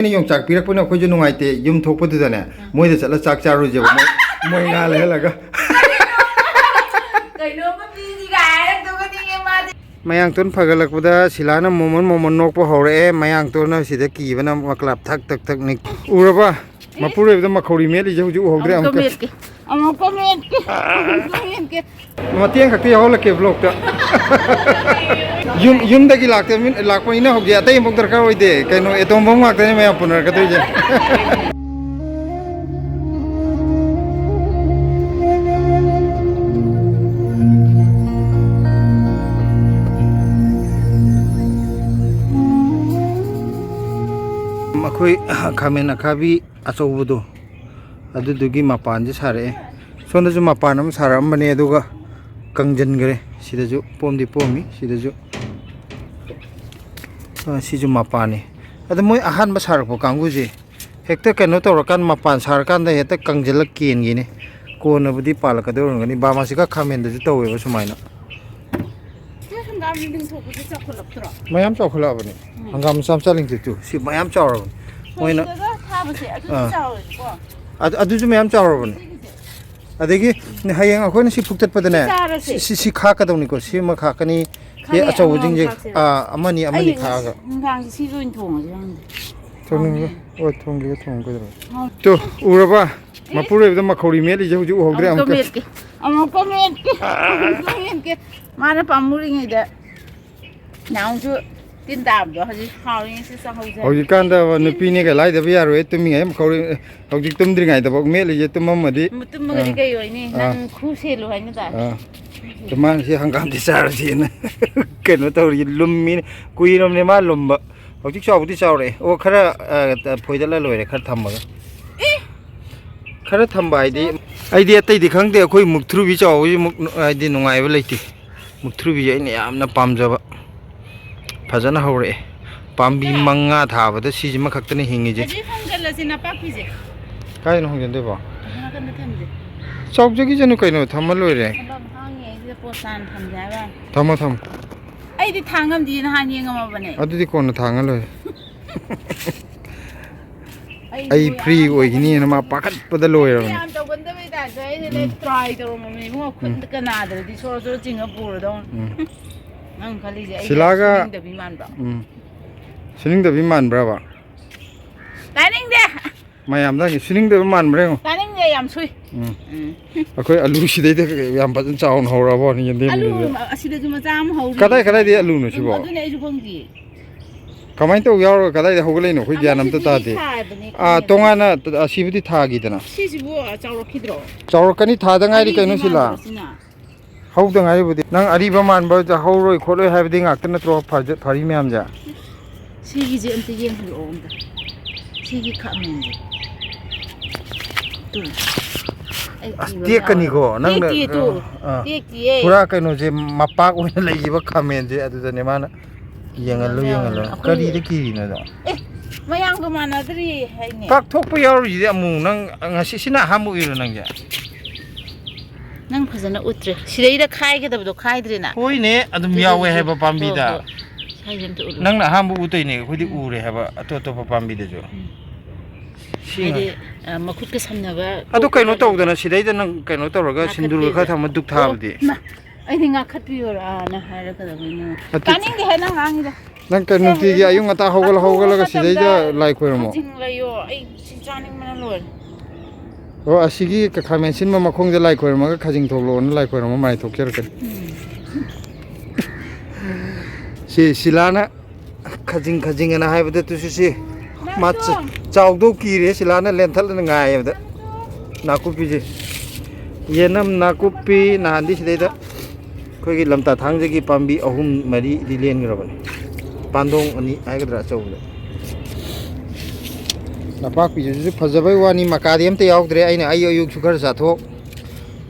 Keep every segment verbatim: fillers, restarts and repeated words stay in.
ꯑꯩꯅ ꯌꯣꯡꯆꯥꯛ ꯄꯤꯔꯛꯄꯅ ꯑꯩꯈꯣꯏꯁꯨ ꯅꯨꯡꯉꯥꯏꯇꯦ, ꯌꯨꯝ ꯊꯣꯛꯄꯗꯨꯗꯅꯦ, ꯃꯣꯏꯗ ꯆꯠꯂ ꯆꯥꯛ ꯆꯥꯔꯨꯁꯦꯕ, ꯃꯣꯏ, ꯃꯣꯏ ꯉꯥ ꯂꯩꯍꯜꯂꯒ꯫ ꯀꯩꯅꯣꯝꯃ ꯄꯤꯁꯤꯒ ꯍꯥꯏꯔꯛꯇꯧꯕꯅꯤꯅꯦ ꯃꯥꯗꯤ꯫ ꯃꯌꯥꯡꯇꯣꯟ ꯐꯒꯠꯂꯛꯄꯗ ꯁꯤꯂꯥꯅ ꯃꯣꯃꯣꯟ ꯃꯣꯃꯣꯟ ꯅꯣꯛꯄ ꯍꯧꯔꯛꯑꯦ꯫ ꯃꯌꯥꯡꯇꯣꯟꯅ ꯁꯤꯗ ꯀꯤꯕꯅ ꯃꯀ꯭ꯂꯥꯞ ꯊꯛ ꯊꯛ ꯊꯛ ꯅꯤꯛ꯫ ꯎꯔꯕ? ꯃꯄꯨꯔꯣꯏꯕꯗ ꯃꯈꯧꯔꯤ ꯃꯦꯠꯂꯤꯁꯦ ꯍꯧꯖꯤꯛ ꯎꯍꯧꯗ꯭ꯔꯦ ꯑꯃꯨꯛꯀ ꯑꯃꯨꯛꯀ꯫ ꯃꯦꯠꯀꯦ꯫ ꯑꯃꯨꯛꯀ ꯃꯦꯠꯀꯦ꯫ ꯑꯃꯨꯛꯀ ꯃꯦꯠꯀꯦ꯫ ꯃꯇꯦꯡ ꯈꯛꯇ ꯌꯥꯎꯍꯜꯂꯛꯀꯦ ꯕ꯭ꯂꯣꯛꯇ꯫ ꯌꯨꯝ, ꯌꯨꯝꯗꯒꯤ ꯂꯥꯛꯇꯕꯅꯤ-, ꯂꯥꯛꯄꯅꯤꯅ ꯍꯧꯖꯤꯛ ꯑꯇꯩ ꯑꯃꯐꯥꯎ ꯗꯔꯀꯥꯔ ꯑꯣꯏꯗꯦ꯫ ꯀꯩꯅꯣ, ꯑꯦꯇꯣꯝ ꯕꯣꯝ ꯉꯥꯛꯇꯅꯤ ꯃꯌꯥꯝ ꯄꯨꯅꯔꯛꯀꯗꯣꯏꯁꯦ꯫ ꯃꯈꯣꯏ ꯈꯥꯃꯦꯟ ꯑꯈꯥꯕꯤ ꯑꯆꯧꯕꯗꯣ, ꯑꯗꯨꯗꯨꯒꯤ ꯃꯄꯥꯟꯁꯦ ꯁꯥꯔꯛꯑꯦ꯫ ꯁꯣꯝꯗꯁꯨ ꯃꯄꯥꯟ ꯑꯃ ꯁꯥꯔꯛꯑꯝꯕꯅꯦ, ꯑꯗꯨꯒ ꯀꯪꯁꯤꯟꯈ꯭ꯔꯦ꯫ ꯁꯤꯗꯁꯨ ꯄꯣꯝꯗꯤ ꯄꯣꯝꯃꯤ, ꯁꯤꯗꯁꯨ꯫ ꯑ, ꯁꯤꯁꯨ ꯃꯄꯥꯟꯅꯤ꯫ ꯑꯗꯣ ꯃꯣꯏ ꯑꯍꯥꯟꯕ ꯁꯥꯔꯛꯄ ꯀꯥꯡꯕꯨꯁꯦ ꯍꯦꯛꯇ ꯀꯩꯅꯣ ꯇꯧꯔꯀꯥꯟꯗ, ꯃꯄꯥꯟ ꯁꯥꯔꯀꯥꯟꯗ ꯍꯦꯛꯇ ꯀꯪꯁꯤꯜꯂ ꯀꯦꯟꯈꯤꯅꯤ꯫ ꯀꯣꯟꯅꯕꯨꯗꯤ ꯄꯥꯜꯂꯛꯀꯗꯧꯔꯝꯒꯅꯤ꯫ ꯕꯥꯃꯥꯁꯤꯀꯥ ꯈꯥꯃꯦꯟꯗꯁꯨ ꯇꯧꯋꯦꯕ ꯁꯨꯃꯥꯏꯅ꯫ ꯁꯤ ꯍꯪꯒꯥꯝ ꯂꯤꯡꯊꯣꯛꯄꯁꯦ ꯆꯥꯎꯈꯠꯂꯛꯇ꯭ꯔꯣ? ꯃꯌꯥꯝ ꯆꯥꯎꯈꯠꯂꯛꯑꯕꯅꯤ꯫ ꯎꯝ꯫ ꯍꯪꯒꯥꯝ ꯃꯆꯥ ꯃꯆꯥ ꯂꯤꯡꯊꯣꯛꯇꯨ ꯁꯤ ꯃꯌꯥꯝ ꯆꯥꯎꯔꯕꯅꯤ꯫ ꯃꯣꯏꯅ ꯁꯣꯏꯗꯒ ꯊꯥꯕꯁꯦ ꯑꯗꯨꯁꯨ ꯑꯥ꯫ ꯆꯥꯎꯔꯦꯀꯣ꯫ ꯑꯗꯨ, ꯑꯗꯨꯁꯨ ꯃꯌꯥꯝ ꯆꯥꯎꯔꯕꯅꯤ꯫ ꯁꯤꯒꯤꯁꯦ꯫ ꯑꯗꯒꯤ ꯍꯌꯦꯡ ꯑꯩꯈꯣꯏꯅ ꯁꯤ ꯐꯨꯛꯇꯠꯄꯗꯅꯦ, ꯁꯤ ꯆꯥꯔꯁꯦ꯫ ꯁꯤ, ꯁꯤ ꯈꯥꯛꯀꯗꯧꯅꯤꯀꯣ꯫ ꯁꯤꯃ ꯈꯥꯛꯀꯅꯤ꯫ ꯁꯤ ꯈꯪꯉꯦ, ꯑꯆꯧꯕꯁꯤꯡꯁꯦ, ꯑꯃꯃꯝ ꯈꯥꯛꯁꯦꯕ꯫ ꯑꯥ, ꯑꯃꯅꯤ, ꯑꯃꯅꯤ ꯑꯩ ꯈꯥꯛꯑꯒ꯫ ꯍꯪꯒꯥꯝꯁꯦ ꯁꯤꯒ ꯑꯣꯏꯅ ꯊꯣꯡꯉꯁꯤꯔ ꯈꯪꯗꯦ꯫ ꯊꯣꯡꯅꯤꯡꯕ? ꯍꯣꯏ, ꯊꯣꯡꯒꯦ, ꯊꯣꯡꯒꯦ, ꯀꯩꯗꯧꯔꯒꯦ? ꯍꯥꯎ꯫ ꯇꯨ, ꯎꯔꯕ? ꯑꯦ? ꯃꯄꯨꯔꯣꯏꯕꯗ ꯃꯈꯧꯔꯤ ꯃꯦꯠꯂꯤꯁꯦ ꯍꯧꯖꯤꯛ ꯎꯍꯧꯗ꯭ꯔꯦ ꯑꯃꯨꯛꯀ ꯑꯃꯨꯛꯀ꯫ ꯃꯦꯠꯀꯦ꯫ ꯑꯃꯨꯛꯀ ꯃꯦꯠꯀꯦ꯫ ꯑꯃꯨꯛꯀ ꯃꯦꯠꯀꯦ꯫ ꯃꯥꯅ ꯄꯥꯝꯃꯨꯔꯤꯉꯩꯗ ꯅꯍꯥꯟꯁꯨ ꯇꯤꯟ ꯇꯥꯕꯗꯣ ꯍꯧꯖꯤꯛ ꯍꯥꯎꯔꯤꯉꯩꯁꯤ ꯆꯥꯍꯧꯁꯦ꯫ ꯍꯧꯖꯤꯛꯀꯥꯟꯗ ꯇꯤꯟ ꯅꯨꯄꯤꯅꯦꯒ ꯂꯥꯏꯗꯕ ꯌꯥꯔꯣꯏ, ꯇꯨꯝꯃꯤꯉꯩ ꯃꯈꯧꯔꯤ, ꯍꯧꯖꯤꯛ ꯇꯨꯝꯗ꯭ꯔꯤꯉꯩꯗꯐꯥꯎ ꯃꯦꯠꯂꯤꯁꯦ ꯇꯨꯝꯃꯝꯃꯗꯤ꯫ ꯇꯨꯝꯃꯒꯗꯤ ꯑꯥ꯫ ꯀꯩ ꯑꯣꯏꯅꯤ? ꯑꯥ꯫ ꯅꯪ ꯈꯨ ꯁꯦꯜꯂꯨ ꯍꯥꯏꯅ ꯇꯥꯏ꯫ ꯑꯥ꯫ ꯃꯥꯅ ꯁꯤ ꯍꯪꯒꯥꯝꯗꯤ ꯆꯥꯔꯁꯤꯅ ꯀꯩꯅꯣ ꯇꯧꯔꯤ, ꯂꯨꯝꯃꯤꯅꯦ꯫ ꯀꯨꯏꯔꯕꯅꯦ ꯃꯥ ꯂꯨꯝꯕ꯫ ꯍꯧꯖꯤꯛ ꯆꯥꯎꯕꯗꯤ ꯆꯥꯎꯔꯛꯑꯦ꯫ ꯑꯣ, ꯈꯔ, ꯑ, ꯐꯣꯏꯗꯠꯂ ꯂꯣꯏꯔꯦ, ꯈꯔ ꯊꯝꯃꯒ꯫ ꯈꯔ ꯊꯝꯕ ꯍꯥꯏꯗꯤ, ꯑꯩꯗꯤ ꯑꯇꯩꯗꯤ ꯈꯪꯗꯦ, ꯑꯩꯈꯣꯏ ꯃꯨꯛꯊ꯭ꯔꯨꯕꯤ ꯆꯥꯎꯕꯁꯤ ꯃꯨꯛ-, ꯍꯥꯏꯗꯤ ꯅꯨꯡꯉꯥꯏꯕ ꯂꯩꯇꯦ꯫ ꯃꯨꯛꯊ꯭ꯔꯨꯕꯤꯁꯦ ꯑꯩꯅ ꯌꯥꯝꯅ ꯄꯥꯝꯖꯕ꯫ ꯐꯖꯅ ꯍꯧꯔꯛꯑꯦ꯫ ꯄꯥꯝꯕꯤ ꯃꯉꯥ ꯊꯥꯕꯗ ꯁꯤꯁꯤꯃ ꯈꯛꯇꯅ ꯍꯤꯡꯉꯤꯁꯦ꯫ ꯑꯁꯤ ꯊꯥꯡꯖꯜꯂꯁꯤ ꯅꯄꯥꯛꯄꯤꯁꯦ꯫ ꯀꯥꯏꯗꯅꯣ ꯍꯣꯡꯖꯤꯟꯗꯣꯏꯕꯣ? ꯑꯁꯣꯝ ꯅꯥꯀꯟꯗ ꯊꯝꯁꯦ꯫ ꯆꯥꯎꯖꯈꯤꯁꯅꯨ ꯀꯩꯅꯣ, ꯊꯝꯃ ꯂꯣꯏꯔꯦ꯫ ꯊꯝꯐꯝ ꯍꯥꯡꯉꯤ, ꯑꯩꯁꯤꯗ ꯄꯣꯠ ꯆꯥꯅ ꯊꯝꯁꯦ ꯍꯥꯏꯕ꯫ ꯊꯝꯃꯣ, ꯊꯝꯃꯣ꯫ ꯑꯩꯗꯤ ꯊꯥꯡ ꯉꯝꯗꯤꯌꯦ, ꯅꯍꯥꯟ ꯌꯦꯡꯉꯝꯃꯕꯅꯦ꯫ ꯑꯗꯨꯗꯤ ꯀꯣꯟꯅ ꯊꯥꯡꯉ ꯂꯣꯏꯔꯦ꯫ ꯑꯩ ꯐ꯭ꯔꯤ ꯑꯣꯏꯒꯅꯤꯅ ꯃꯥ ꯄꯥꯈꯠꯄꯗ ꯂꯣꯏꯔꯕꯅꯦ꯫ ꯌꯥꯝ ꯇꯧꯒꯟꯗꯕꯩ ꯇꯥꯏꯞꯇ ꯑꯩꯅ ꯂꯩ ꯇ꯭ꯔꯥꯏ ꯇꯧꯔꯝꯃꯕꯅꯦ ꯏꯕꯨꯡꯉꯣ꯫ ꯈꯨꯠꯀ ꯅꯥꯗ꯭ꯔꯗꯤ ꯁꯣꯔ ꯁꯣꯔ ꯆꯤꯡꯉ ꯄꯨꯔꯗꯧꯅꯤ꯫ ꯎꯝ꯫ ꯅꯪ ꯈꯜꯂꯤꯁꯦ ꯑꯩ ꯁꯤꯂꯥꯒ ꯁꯨꯅꯤꯡꯗꯕꯤ ꯃꯥꯟꯕ꯭ꯔꯣ? ꯎꯝ꯫ ꯁꯨꯅꯤꯡꯗꯕꯤ ꯃꯥꯟꯕ꯭ꯔꯕ? ꯇꯥꯅꯤꯡꯗꯦ꯫ ꯃꯌꯥꯝꯗ ꯍꯪꯉꯤ, ꯁꯨꯅꯤꯡꯗꯕ ꯃꯥꯟꯕ꯭ꯔꯥ ꯌꯦꯡꯉꯣ꯫ ꯇꯥꯅꯤꯡꯗꯦ, ꯌꯥꯝ ꯁꯨꯏ꯫ ꯎꯝ꯫ ꯎꯝ꯫ ꯑꯩꯈꯣꯏ ꯑꯂꯨ ꯁꯤꯗꯩꯗ ꯌꯥꯝ ꯐꯖꯅ ꯆꯥꯎꯅ ꯍꯧꯔꯛꯑꯕ ꯋꯥꯅꯤ, ꯑꯂꯨ ꯌꯦꯟꯗꯦꯝꯁꯤꯗ꯫ ꯑꯁꯤꯗꯁꯨ ꯃꯆꯥ ꯑꯃ ꯍꯧꯔꯤ꯫ ꯀꯗꯥꯏ, ꯀꯗꯥꯏꯗꯩ ꯑꯂꯨꯅꯣ ꯁꯤꯕꯣ? ꯑꯗꯨꯅꯦ ꯑꯩꯁꯨ ꯈꯪꯗꯤꯌꯦ꯫ ꯀꯃꯥꯏꯅ ꯇꯧ ꯌꯥꯎꯔꯒ ꯀꯗꯥꯏꯗ ꯍꯧꯒꯠꯂꯛꯏꯅꯣ? ꯑꯩꯈꯣꯏ ꯒ꯭ꯌꯥꯟ ꯑꯃ ꯑꯝꯇ ꯁꯤꯕꯨꯗꯤ ꯇꯥꯗꯦ꯫ ꯊꯥꯕꯅꯦ, ꯑꯥ, ꯈꯪꯉꯦ꯫ ꯇꯣꯉꯥꯟꯅ ꯑꯁꯤꯕꯨꯗꯤ ꯊꯥꯈꯤꯗꯅ꯫ ꯁꯤꯁꯤꯕꯨ ꯆꯥꯎꯔꯛꯈꯤꯗ꯭ꯔꯣ? ꯆꯥꯎꯔꯛꯀꯅꯤ, ꯊꯥꯗ ꯉꯥꯏꯔꯤ ꯑꯔꯤꯕꯤ ꯀꯩꯅꯣ ꯁꯤꯂꯥ꯫ ꯃꯥꯟꯗ꯭ꯔꯣ ꯁꯤꯅ? ꯍꯧꯗ ꯉꯥꯏꯔꯤꯕꯨꯗꯤ꯫ ꯅꯪ ꯑꯔꯤꯕ ꯃꯥꯟꯕ ꯍꯧꯔꯣꯏ ꯈꯣꯠꯂꯣꯏ ꯍꯥꯏꯕꯗꯤ ꯉꯥꯛꯇ ꯅꯠꯇ꯭ꯔꯣ, ꯐꯖ-, ꯐꯔꯤ ꯃꯌꯥꯝꯁꯦ? ꯁꯤꯒꯤꯁꯦ ꯑꯝꯇ ꯌꯦꯡꯍꯜꯂꯛꯑꯣ ꯑꯝꯇ꯫ ꯁꯤꯒꯤ ꯈꯥꯃꯦꯟꯁꯦ꯫ ꯇꯨ꯫ ꯑꯩ ꯑꯁ, ꯀꯤꯕ ꯇꯦꯛꯀꯅꯤꯀꯣ, ꯌꯥꯎꯔꯦ꯫ ꯅꯪꯅ, ꯇꯦꯛꯇꯤꯌꯦ ꯇꯨ꯫ ꯑꯥ꯫ ꯇꯦꯛꯇꯤꯌꯦ꯫ ꯄꯨꯔꯥ ꯀꯩꯅꯣꯁꯦ ꯃꯄꯥꯛ ꯑꯣꯏꯅ ꯂꯩꯈꯤꯕ ꯈꯥꯃꯦꯟꯁꯦ ꯑꯗꯨꯗꯅꯦ ꯃꯥꯅ ꯌꯦꯡꯍꯜꯂꯨ, ꯌꯦꯡꯍꯜꯂꯨ꯫ ꯌꯦꯡꯍꯜꯂꯨ꯫ ꯑꯩꯈꯣꯏ ꯀꯔꯤꯗ ꯀꯤꯔꯤꯅꯣꯗꯣ? ꯑꯦ, ꯃꯌꯥꯝꯒ ꯃꯥꯟꯅꯗ꯭ꯔꯤ ꯍꯥꯏꯅꯦ꯫ ꯄꯥꯛꯊꯣꯛꯄ ꯌꯥꯎꯔꯤꯁꯤꯗꯤ ꯑꯃꯨꯛ ꯅꯪ ꯉꯁꯤ ꯁꯤꯅ ꯑꯍꯥꯟꯕ ꯎꯏꯔꯣ ꯅꯪꯁꯦ? ꯅꯪ ꯐꯖꯅ ꯎꯠꯇ꯭ꯔꯦ꯫ ꯁꯤꯗꯩꯗ ꯈꯥꯏꯒꯗꯕꯗꯣ ꯈꯥꯏꯗ꯭ꯔꯦꯅ꯫ ꯍꯣꯏꯅꯦ, ꯑꯗꯨꯝ ꯑꯗꯨꯗꯤ ꯌꯥꯎꯋꯦ ꯍꯧꯖꯤꯛ ꯍꯥꯏꯕ ꯄꯥꯝꯕꯤꯗ꯫ ꯍꯣ, ꯍꯣ꯫ ꯁ꯭ꯋꯥꯏꯁꯦ ꯑꯝꯇ ꯎꯠꯂꯨ꯫ ꯅꯪꯅ ꯑꯍꯥꯟꯕ ꯎꯠꯇꯣꯏꯅꯦ, ꯑꯩꯈꯣꯏꯗꯤ ꯎꯝ꯫ ꯎꯔꯦ ꯍꯥꯏꯕ ꯑꯇꯣꯞ ꯑꯇꯣꯞꯄ ꯄꯥꯝꯕꯤꯗꯁꯨ꯫ ꯎꯝ꯫ ꯁꯤ ꯍꯥꯏꯗꯤ, ꯉꯥꯏ-, ꯑ, ꯃꯈꯨꯠꯀ ꯁꯝꯅꯕ ꯑꯗꯨ ꯀꯩꯅꯣ ꯄꯣꯠꯇꯣ ꯇꯧꯗꯅ ꯁꯤꯗꯩꯗ ꯅꯪ ꯀꯩꯅꯣ ꯇꯧꯔꯒ ꯁꯤꯟꯗꯨꯔꯒ ꯈꯔ ꯉꯥꯈꯠꯄꯤꯔꯣꯏꯗ꯫ ꯊꯝꯃ ꯗꯨꯛ ꯑꯣ, ꯊꯥꯕꯗꯤ꯫ ꯃꯥ, ꯑꯩꯗꯤ ꯉꯥꯈꯠꯄꯤꯌꯣꯔꯥꯅ ꯍꯥꯏꯔꯛꯀꯗꯕꯅꯤꯅ꯫ ꯅꯠꯇꯦ꯫ ꯇꯥꯅꯤꯡꯗꯦꯍꯦ ꯅꯪ ꯉꯥꯡꯉꯤꯗꯣ꯫ ꯅꯪ ꯀꯩ ꯅꯨꯡꯇꯤꯒꯤ ꯑꯌꯨꯛ ꯉꯟꯇꯥ ꯍꯧꯒꯠꯂ ꯍꯧꯒꯠꯂꯒ ꯁꯤꯗꯩꯗ ꯂꯥꯏ ꯈꯣꯏꯔꯝꯃꯣ? ꯈꯥꯖꯤꯡ ꯂꯩꯌꯣ, ꯑꯩ ꯁꯤ ꯆꯥꯅꯤꯡꯕꯅ ꯂꯣꯏꯔꯦ꯫ ꯑꯣ, ꯑꯁꯤꯒꯤ ꯈꯥꯃꯦꯟ ꯁꯤꯟꯕ ꯃꯈꯣꯡꯗ ꯂꯥꯏ ꯈꯣꯏꯔꯝꯃꯒ ꯈꯥꯖꯤꯡ ꯊꯣꯛꯂꯛꯑꯣꯅ ꯂꯥꯏ ꯈꯣꯏꯔꯝꯃ ꯃꯥꯏ ꯊꯣꯛꯆꯔꯛꯀꯅꯤ꯫ ꯎꯝ꯫ ꯁꯤ ꯁꯤꯂꯥꯅ ꯈꯖꯤꯡ ꯈꯖꯤꯡ ꯑꯅ ꯍꯥꯏꯕꯗ ꯇꯨꯁꯨ ꯁꯤ ꯃꯥ ꯆ-, ꯆꯥꯎꯗꯧ ꯀꯤꯔꯦ ꯁꯤꯂꯥꯅ ꯂꯦꯟꯊꯠꯂꯅ ꯉꯥꯏꯌꯦꯕꯗ꯫ ꯅꯥꯀꯨꯞꯄꯤꯁꯦ꯫ ꯌꯦꯅꯝ ꯅꯥꯀꯨꯞꯄꯤ ꯅꯍꯥꯟꯗꯤ ꯁꯤꯗꯩꯗ ꯑꯩꯈꯣꯏꯒꯤ ꯂꯝꯇꯥ ꯊꯥꯡꯖꯒꯤ ꯄꯥꯝꯕꯤ ꯑꯍꯨꯝ ꯃꯔꯤꯗꯤ ꯂꯦꯟꯈ꯭ꯔꯕꯅꯤ꯫ ꯄꯥꯟꯗꯣꯡ ꯑꯅꯤ ꯍꯥꯏꯒꯗ꯭ꯔꯥ ꯑꯆꯧꯕꯗ꯫ ꯅꯄꯥꯛꯄꯤꯁꯤꯁꯨ ꯐꯖꯕꯩ ꯋꯥꯅꯤ, ꯃꯀꯥꯗꯤ ꯑꯝꯇ ꯌꯥꯎꯗ꯭ꯔꯦ꯫ ꯑꯩꯅ ꯑꯩ ꯑꯌꯨꯛꯁꯨ ꯈꯔ ꯆꯥꯊꯣꯛ,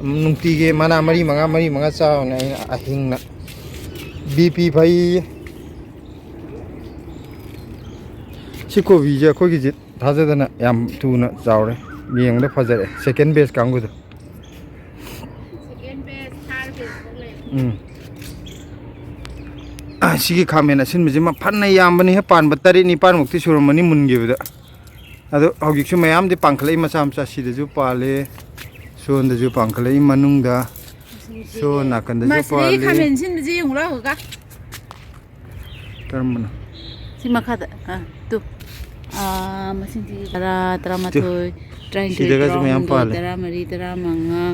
ꯅꯨꯡꯇꯤꯒꯤ ꯃꯅꯥ ꯃꯔꯤ ꯃꯉꯥ, ꯃꯔꯤ ꯃꯉꯥ ꯆꯥꯕꯅꯦ ꯑꯩꯅ ꯑꯍꯤꯡꯅ꯫ ꯕꯤ ꯄꯤ ꯐꯩ꯫ ꯁꯤ ꯀꯣꯕꯤꯁꯦ ꯑꯩꯈꯣꯏꯒꯤꯁꯦ ꯊꯥꯖꯗꯅ ꯌꯥꯝ ꯊꯨꯅ ꯆꯥꯎꯔꯦ꯫ ꯌꯦꯡꯕꯗ ꯐꯖꯔꯦ꯫ Second batch ꯀꯥꯡꯕꯨꯗꯣ꯫ Second batch, third batch ꯐꯥꯎ ꯂꯩ꯫ ꯎꯝ꯫ ꯑ, ꯁꯤꯒꯤ ꯈꯥꯃꯦꯟ ꯑꯁꯤꯟꯕꯁꯤꯃ ꯐꯅ ꯌꯥꯝꯕꯅꯤꯍꯦ, ꯄꯥꯟꯕ ꯇꯔꯦꯠ ꯅꯤꯄꯥꯟꯃꯨꯛꯇꯤ ꯁꯨꯔꯝꯃꯅꯤ ꯃꯨꯟꯈꯤꯕꯗ꯫ ꯑꯗꯣ ꯍꯧꯖꯤꯛꯁꯨ ꯃꯌꯥꯝꯗꯤ ꯄꯥꯟꯈꯠꯂꯛꯏ, ꯃꯆꯥ ꯃꯆꯥ꯫ ꯁꯤꯗꯁꯨ ꯄꯥꯜꯂꯦ, ꯁꯣꯝꯗꯁꯨ ꯄꯥꯟꯈꯠꯂꯛꯏ, ꯃꯅꯨꯡꯗ, ꯁꯣꯝ ꯅꯥꯀꯟꯗꯁꯨ ꯃꯥ ꯁꯤꯗꯒꯤ ꯄꯥꯜꯂꯤ꯫ ꯈꯥꯃꯦꯟ ꯁꯤꯟꯕꯁꯦ ꯌꯦꯡꯉꯨ ꯂꯥꯎ, ꯀꯀꯥ꯫ ꯀꯔꯝꯕꯅꯣ? ꯁꯤ ꯃꯈꯥꯗ, ꯑꯥ, ꯇꯨ꯫ ꯑꯥ, ꯃꯁꯤꯡꯗꯤ ꯇꯔꯥ, ꯇꯔꯥꯃꯥꯊꯣꯏ, ꯇꯨ꯫ ꯇꯔꯥꯅꯤꯊꯣꯏ, ꯁꯤꯗꯒꯁꯨ ꯃꯌꯥꯝ ꯇꯔꯥꯍꯨꯝꯗꯣꯏ, ꯄꯥꯜꯂꯦ꯫ ꯇꯔꯥꯃꯔꯤ, ꯇꯔꯥꯃꯉꯥ,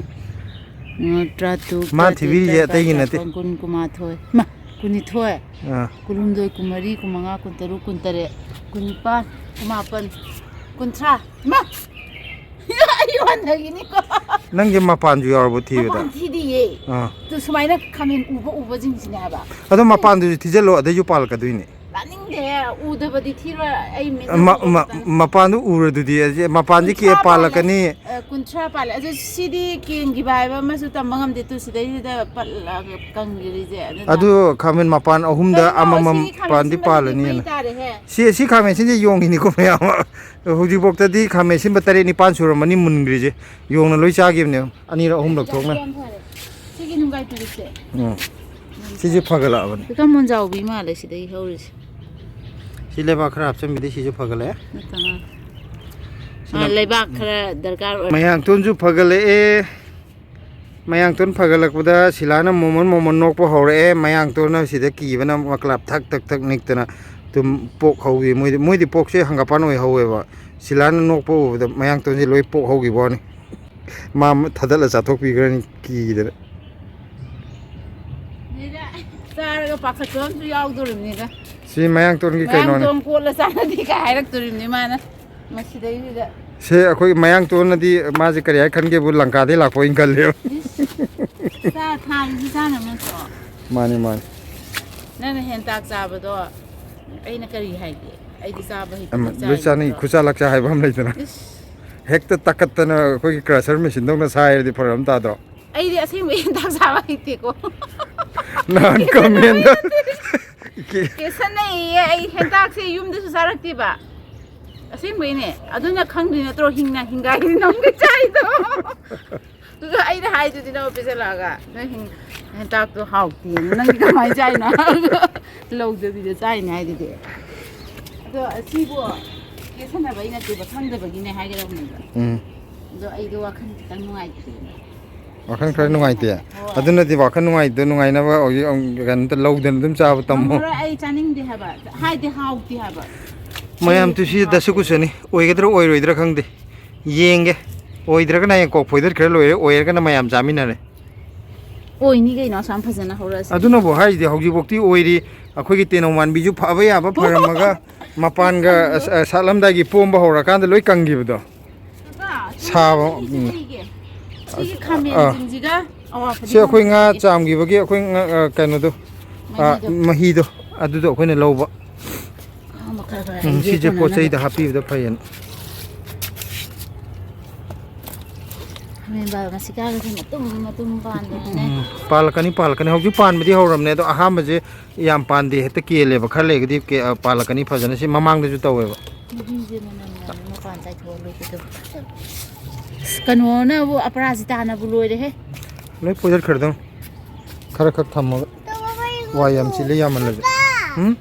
ꯃꯉꯥ, ꯇꯔꯥꯇꯔꯨꯛ, ꯃꯥ ꯇꯔꯥꯇꯔꯦꯠ, ꯊꯤꯕꯤꯔꯤꯁꯦ ꯇꯔꯥꯅꯤꯄꯥꯜ, ꯑꯇꯩꯒꯤ ꯅꯠꯇꯦ꯫ ꯇꯔꯥꯃꯥꯄꯜ, ꯀꯨꯟ, ꯀꯨꯟꯃꯥꯊꯣꯏ꯫ ꯃꯥ, ꯑꯥ꯫ ꯀꯨꯟꯅꯤꯊꯣꯏ, ꯀꯨꯟꯃꯔꯤ, ꯀꯨꯟꯃꯉꯥ, ꯀꯨꯟꯇꯔꯨꯛ, ꯀꯨꯟꯇꯔꯦꯠ, ꯀꯨꯟꯅꯤꯄꯥꯜ, ꯀꯨꯟꯃꯥꯄꯜ, ꯀꯨꯟꯊ꯭ꯔꯥ꯫ ꯏꯃꯥ! ꯑꯩ ꯋꯥꯟꯊꯈꯤꯅꯤꯀꯣ꯫ ꯅꯪꯒꯤ ꯃꯄꯥꯟꯁꯨ ꯌꯥꯎꯔꯕꯣ ꯊꯤꯕꯗ? ꯃꯄꯥꯟ ꯊꯤꯗꯤꯌꯦ꯫ ꯑꯥ꯫ ꯑꯗꯨ ꯁꯨꯃꯥꯏꯅ ꯈꯥꯃꯦꯟ ꯎꯕ ꯎꯕꯁꯤꯡꯁꯤꯅꯦ ꯍꯥꯏꯕ꯫ ꯑꯗꯣ ꯃꯄꯥꯟꯗꯨꯁꯨ ꯊꯤꯖꯤꯜꯂꯣ, ꯑꯗꯩꯁꯨ ꯄꯥꯜꯂꯛꯀꯗꯣꯏꯅꯦ꯫ ꯇꯥꯅꯤꯡꯗꯦ, ꯎꯗꯕꯗꯤ ꯊꯤꯔꯣꯏ, ꯑꯩ ꯃꯤꯠꯅ ꯃ-, ꯎꯕ ꯃ-, ꯈꯛꯇꯅꯤ꯫ ꯃꯄꯥꯟꯗꯨ ꯎꯔꯗꯨꯗꯤ, ꯑꯁꯤ ꯃꯄꯥꯟꯁꯦ ꯀꯦ-, ꯀꯨꯟꯊ꯭ꯔꯥ ꯄꯥꯜꯂꯦ꯫ ꯄꯥꯜꯂꯛꯀꯅꯤ꯫ ꯑ, ꯀꯨꯟꯊ꯭ꯔꯥ ꯄꯥꯜꯂꯦ꯫ ꯑꯗꯨ ꯁꯤꯗꯤ ꯀꯦꯟꯈꯤꯕ ꯍꯥꯏꯕ ꯑꯃꯁꯨ ꯇꯝꯕ ꯉꯝꯗꯦ꯫ ꯇꯨ ꯁꯤꯗꯩꯁꯤꯗ ꯄꯠꯂꯒ ꯀꯪꯈꯤꯔꯤꯁꯦ꯫ ꯑꯗꯨꯅ ꯑꯗꯨ ꯈꯥꯃꯦꯟ ꯃꯄꯥꯟ ꯑꯍꯨꯝꯗ ꯀꯩꯅꯣ, ꯑꯃꯃꯝ ꯁꯤꯒꯤ ꯈꯥꯃꯦꯟ ꯄꯥꯟꯗꯤ ꯑꯁꯤꯟꯕꯁꯤꯗꯤ ꯄꯥꯜꯂꯅꯤꯅ꯫ ꯃꯩ ꯇꯥꯔꯦꯍꯦ꯫ ꯁꯤ, ꯁꯤ ꯈꯥꯃꯦꯟ ꯑꯁꯤꯟꯁꯦ ꯌꯣꯡꯉꯤꯅꯤꯀꯣ ꯃꯌꯥꯝ꯫ ꯍꯧꯖꯤꯛꯐꯥꯎꯗꯗꯤ ꯈꯥꯃꯦꯟ ꯑꯁꯤꯟꯕ ꯇꯔꯦꯠ ꯅꯤꯄꯥꯟ ꯁꯨꯔꯝꯃꯅꯤ ꯃꯨꯟꯈ꯭ꯔꯤꯁꯦ꯫ ꯌꯣꯡꯅ ꯂꯣꯏ ꯆꯥꯈꯤꯕꯅꯦ ꯑꯅꯤꯔꯛ ꯑꯍꯨꯝꯂꯛ ꯊꯣꯛꯅ꯫ ꯌꯥꯝ ꯐꯔꯦ꯫ ꯁꯤꯒꯤ ꯅꯨꯡꯒꯥꯏ ꯄꯤꯔꯤꯁꯦ꯫ ꯎꯝ꯫ ꯁꯤꯁꯦ ꯐꯒꯠꯂꯛꯑꯕꯅꯦ꯫ ꯍꯧꯖꯤꯛꯀꯥꯟ ꯃꯣꯟꯖꯥꯎꯕꯤ ꯃꯥꯜꯂꯦ ꯁꯤꯗꯒꯤ ꯍꯧꯔꯤꯁꯦ꯫ ꯁꯤ ꯂꯩꯕꯥꯛ ꯈꯔ ꯍꯥꯞꯆꯤꯟꯕꯗꯤ ꯁꯤꯁꯨ ꯐꯒꯠꯂꯛꯑꯦ꯫ ꯅꯠꯇꯅ꯫ ꯁꯤꯅ ꯑꯥ, ꯂꯩꯕꯥꯛ ꯈꯔ ꯗꯔꯀꯥꯔ ꯑꯣꯏ꯫ ꯃꯌꯥꯡꯇꯣꯟꯁꯨ ꯐꯒꯠꯂꯛꯑꯦ꯫ ꯃꯌꯥꯡꯇꯣꯟ ꯐꯒꯠꯂꯛꯄꯗ ꯁꯤꯂꯥꯅ ꯃꯣꯃꯣꯟ ꯃꯣꯃꯣꯟ ꯅꯣꯛꯄ ꯍꯧꯔꯛꯑꯦ꯫ ꯃꯌꯥꯡꯇꯣꯟꯅ ꯁꯤꯗ ꯀꯤꯕꯅ ꯃꯀ꯭ꯂꯥꯞ ꯊꯛ ꯊꯛ ꯊꯛ ꯅꯤꯛꯇꯅ ꯑꯗꯨꯝ ꯄꯣꯛ ꯍꯧꯋꯤ꯫ ꯃꯣꯏꯗꯤ, ꯃꯣꯏꯗꯤ ꯄꯣꯛꯁꯦ ꯍꯪꯒꯥꯄꯥꯟ ꯑꯣꯏꯍꯧꯋꯦꯕ꯫ ꯁꯤꯂꯥꯅ ꯅꯣꯛꯄ ꯎꯕꯗ ꯃꯌꯥꯡꯇꯣꯟꯁꯦ ꯂꯣꯏ ꯄꯣꯛ ꯍꯧꯈꯤꯕ ꯋꯥꯅꯤ꯫ ꯃꯥ ꯊꯥꯗꯠꯂ ꯆꯥꯊꯣꯛꯄꯤꯈ꯭ꯔꯅꯤ ꯀꯤꯗꯅ꯫ ꯁꯤꯗ ꯆꯥꯔꯒ ꯄꯥꯈꯠꯄ ꯑꯃꯁꯨ ꯌꯥꯎꯗꯣꯔꯤꯕꯅꯤꯗ꯫ ꯁꯤ ꯃꯌꯥꯡꯇꯣꯟꯒꯤ ꯀꯩꯅꯣꯅꯦ꯫ ꯃꯌꯥꯡꯇꯣꯟ ꯀꯣꯠꯂ ꯆꯥꯅꯗꯦ ꯀꯥꯏ ꯍꯥꯏꯔꯛꯇꯣꯔꯤꯕꯅꯤ ꯃꯥꯅ꯫ ꯃꯁꯤꯗꯩꯁꯤꯗ꯫ ꯁꯦ, ꯑꯩꯈꯣꯏ ꯃꯌꯥꯡꯇꯣꯟꯅꯗꯤ ꯃꯥꯁꯦ ꯀꯔꯤ ꯍꯥꯏ ꯈꯟꯒꯦꯕꯨ, ꯂꯪꯀꯥꯗꯩ ꯂꯥꯛꯄ ꯑꯣꯏꯅ ꯈꯜꯂꯦꯕ꯫ ꯏꯁ, ꯆꯥ ꯊꯥꯔꯤꯁꯤ ꯆꯥꯅꯕ ꯅꯠꯇ꯭ꯔꯣ? ꯃꯥꯅꯤ, ꯃꯥꯅꯤ꯫ ꯅꯪꯅ ꯍꯦꯟꯇꯥꯛ ꯆꯥꯕꯗꯣ ꯑꯩꯅ ꯀꯔꯤ ꯍꯥꯏꯒꯦ? ꯑꯩꯗꯤ ꯆꯥꯕ ꯍꯩꯇꯅ ꯑꯃ, ꯂꯣꯏ ꯆꯥꯅꯩ, ꯆꯥꯏꯅꯤꯀꯣ꯫ ꯈꯨꯠꯁꯥ ꯂꯛꯁꯥ ꯍꯥꯏꯕ ꯑꯃ ꯂꯩꯗꯅ꯫ ꯏꯁ꯫ ꯍꯦꯛꯇ ꯇꯛꯈꯠꯇꯅ ꯑꯩꯈꯣꯏꯒꯤ crusher machine ꯗꯧꯅ ꯁꯥꯏꯔꯗꯤ ꯐꯔꯛ ꯑꯃ ꯇꯥꯗ꯭ꯔꯣ? ꯑꯩꯗꯤ ꯑꯁꯦꯡꯕ ꯍꯦꯟꯇꯥꯛ ꯆꯥꯕ ꯍꯩꯇꯦꯀꯣ꯫ ꯅꯍꯥꯟ ꯀꯦꯁꯟꯅꯕ ꯀꯃꯦꯟꯗ ꯅꯠꯇꯦ꯫ ꯀꯦ- ꯀꯦꯁꯟꯅꯩꯌꯦ, ꯑꯩ ꯍꯦꯟꯇꯥꯛꯁꯦ ꯌꯨꯝꯗꯁꯨ ꯆꯥꯔꯛꯇꯦꯕ꯫ ꯑꯁꯦꯡꯕꯩꯅꯦ꯫ ꯑꯗꯨꯅ ꯈꯪꯗ꯭ꯔꯤ ꯅꯠꯇ꯭ꯔꯣ ꯍꯤꯡꯅ ꯍꯤꯡꯒꯥꯏ ꯅꯝꯒꯩ ꯆꯥꯏꯗꯣ? ꯑꯗꯨꯒ ꯑꯩꯅ ꯍꯥꯏꯗꯨꯗꯤ ꯅꯪ ꯄꯤꯁꯜꯂꯛꯑꯒ, "ꯅꯪ ꯍꯤꯡ-, ꯍꯦꯟꯇꯥꯛꯇꯣ ꯍꯥꯎꯇꯦꯅ, ꯅꯪꯗꯤ ꯀꯃꯥꯏꯅ ꯆꯥꯏꯅꯣ?" ꯍꯥꯏꯕꯗꯣ ꯂꯧꯗꯕꯤꯗ ꯆꯥꯏꯅꯦ ꯍꯥꯏꯗꯨꯗꯤ꯫ ꯑꯗꯣ ꯑꯁꯤꯕꯨ ꯀꯦꯁꯟꯅꯕꯩ ꯅꯠꯇꯦꯕ, ꯈꯪꯗꯕꯒꯤꯅꯦ ꯍꯥꯏꯒꯗꯧꯅꯦꯕ꯫ ꯎꯝ꯫ ꯑꯗꯣ ꯑꯩꯗꯣ ꯋꯥꯈꯜ ꯈꯤꯇꯪ ꯅꯨꯡꯉꯥꯏꯇꯦ꯫ ꯋꯥꯈꯜ ꯈꯔ ꯅꯨꯡꯉꯥꯏꯇꯦ꯫ ꯍꯣꯏ꯫ ꯑꯗꯨꯅꯗꯤ ꯋꯥꯈꯜ ꯅꯨꯡꯉꯥꯏꯇꯦ, ꯅꯨꯡꯉꯥꯏꯅꯕ ꯍꯧꯖꯤꯛ ꯑꯃꯨꯛ ꯀꯩꯅꯣꯝꯇ ꯂꯧꯗꯅ ꯑꯗꯨꯝ ꯆꯥꯕ ꯇꯝꯃꯣ꯫ ꯉꯝꯃꯔꯣꯏ, ꯑꯩ ꯆꯥꯅꯤꯡꯗꯦ ꯍꯥꯏꯕ꯫ ꯍꯥꯏꯗꯤ ꯍꯥꯎꯇꯦ ꯍꯥꯏꯕ꯫ ꯃꯌꯥꯝ ꯁꯤ ꯇꯨꯁꯤ ꯍꯥꯎꯇꯦ꯫ ꯗꯁꯨ ꯀꯨꯁꯅꯤ, ꯑꯣꯏꯒꯗ꯭ꯔꯥ ꯑꯣꯏꯔꯣꯏꯗ꯭ꯔꯥ ꯈꯪꯗꯦ꯫ ꯌꯦꯡꯒꯦ꯫ ꯑꯣꯏꯗ꯭ꯔꯒꯅ ꯍꯌꯦꯡ ꯀꯣꯛ ꯐꯣꯏꯗꯠꯈ꯭ꯔ ꯂꯣꯏꯔꯦ, ꯑꯣꯏꯔꯒꯅ ꯃꯌꯥꯝ ꯆꯥꯃꯤꯟꯅꯔꯦ꯫ ꯑꯣꯏꯅꯤ ꯀꯩꯅꯣ, ꯑꯁꯨꯛ ꯌꯥꯝ ꯐꯖꯅ ꯍꯧꯔꯛꯑꯁꯤ꯫ ꯑꯗꯨꯅꯕꯨ ꯍꯥꯏꯔꯤꯗꯤ ꯍꯧꯖꯤꯛꯐꯥꯎꯇꯤ ꯑꯣꯏꯔꯤ꯫ ꯑꯩꯈꯣꯏꯒꯤ ꯇꯦꯅꯧ ꯃꯥꯟꯕꯤꯁꯨ ꯐꯕ ꯌꯥꯕ ꯐꯔꯝꯃꯒ ꯃꯄꯥꯟꯒ ꯑꯁ, ꯑ, ꯁꯥꯠꯂꯝꯗꯥꯏꯒꯤ ꯄꯣꯝꯕ ꯍꯧꯔꯀꯥꯟꯗ ꯂꯣꯏ ꯀꯪꯈꯤꯕꯗꯣ꯫ ꯀꯀꯥ, ꯁꯥꯕ, ꯁꯤꯁꯦ ꯎꯝ꯫ ꯀꯩꯒꯤ? ꯁꯤꯒꯤ ꯑꯥ꯫ ꯈꯥꯃꯦꯟꯁꯤꯡꯁꯤꯒ ꯑꯋꯥ ꯐꯗꯤꯒꯣꯝ ꯁꯤ ꯑꯩꯈꯣꯏ ꯉꯥ ꯊꯣꯡꯉꯦ꯫ ꯆꯥꯝꯈꯤꯕꯒꯤ ꯑꯩꯈꯣꯏ ꯉꯥ, ꯑ, ꯀꯩꯅꯣꯗꯣ, ꯑ, ꯃꯍꯤꯗꯣ꯫ ꯃꯍꯤꯗꯣ ꯑꯗꯨꯗꯣ ꯑꯩꯈꯣꯏꯅ ꯂꯧꯕ꯫ ꯑꯥ, ꯃꯈꯜ ꯈꯔ ꯎꯝ, ꯑꯩꯒꯤ ꯁꯤꯁꯦ ꯄꯣꯠ ꯀꯣꯟꯅꯅꯕ꯫ ꯆꯩꯗ ꯍꯥꯞꯄꯤꯕꯗ ꯐꯩꯌꯦꯅ꯫ ꯈꯥꯃꯦꯟ ꯕꯥꯔꯃꯥꯁꯤꯀꯥꯒꯁꯦ ꯃꯇꯨꯝ ꯃꯇꯨꯝ ꯄꯥꯟꯗꯅꯅꯦ꯫ ꯎꯝ, ꯄꯥꯜꯂꯛꯀꯅꯤ, ꯄꯥꯜꯂꯛꯀꯅꯤ꯫ ꯍꯧꯖꯤꯛ ꯄꯥꯟꯕꯗꯤ ꯍꯧꯔꯕꯅꯦ, ꯑꯗꯣ ꯑꯍꯥꯟꯕꯁꯦ ꯌꯥꯝ ꯄꯥꯟꯗꯦ, ꯍꯦꯛꯇ ꯀꯦꯜꯂꯦꯕ꯫ ꯈꯔ ꯂꯩꯔꯒꯗꯤ ꯀꯦ-, ꯑ, ꯄꯥꯜꯂꯛꯀꯅꯤ ꯐꯖꯅ꯫ ꯁꯤ ꯃꯃꯥꯡꯗꯁꯨ ꯇꯧꯋꯦꯕ꯫ ꯃꯍꯤꯁꯦ ꯃꯅꯝ ꯅꯝꯃꯦ, ꯃꯄꯥꯟ ꯆꯥꯏꯊꯣꯛꯑ ꯂꯣꯏꯒꯗꯕ꯫ ꯑꯁ, ꯀꯩꯅꯣꯅꯕꯨ, ꯑꯄꯔꯥꯖꯤꯇꯥꯅꯕꯨ ꯂꯣꯏꯔꯦꯍꯦ꯫ ꯂꯣꯏ ꯄꯣꯏꯖꯠꯈ꯭ꯔꯗꯧꯅꯤ꯫ ꯈꯔ ꯈꯛ ꯊꯝꯃꯒ꯫ ꯋꯥꯏ ꯌꯥꯝ ꯆꯤꯜꯂꯦ, ꯌꯥꯝꯃꯜꯂꯁꯨ꯫ ꯎꯝ?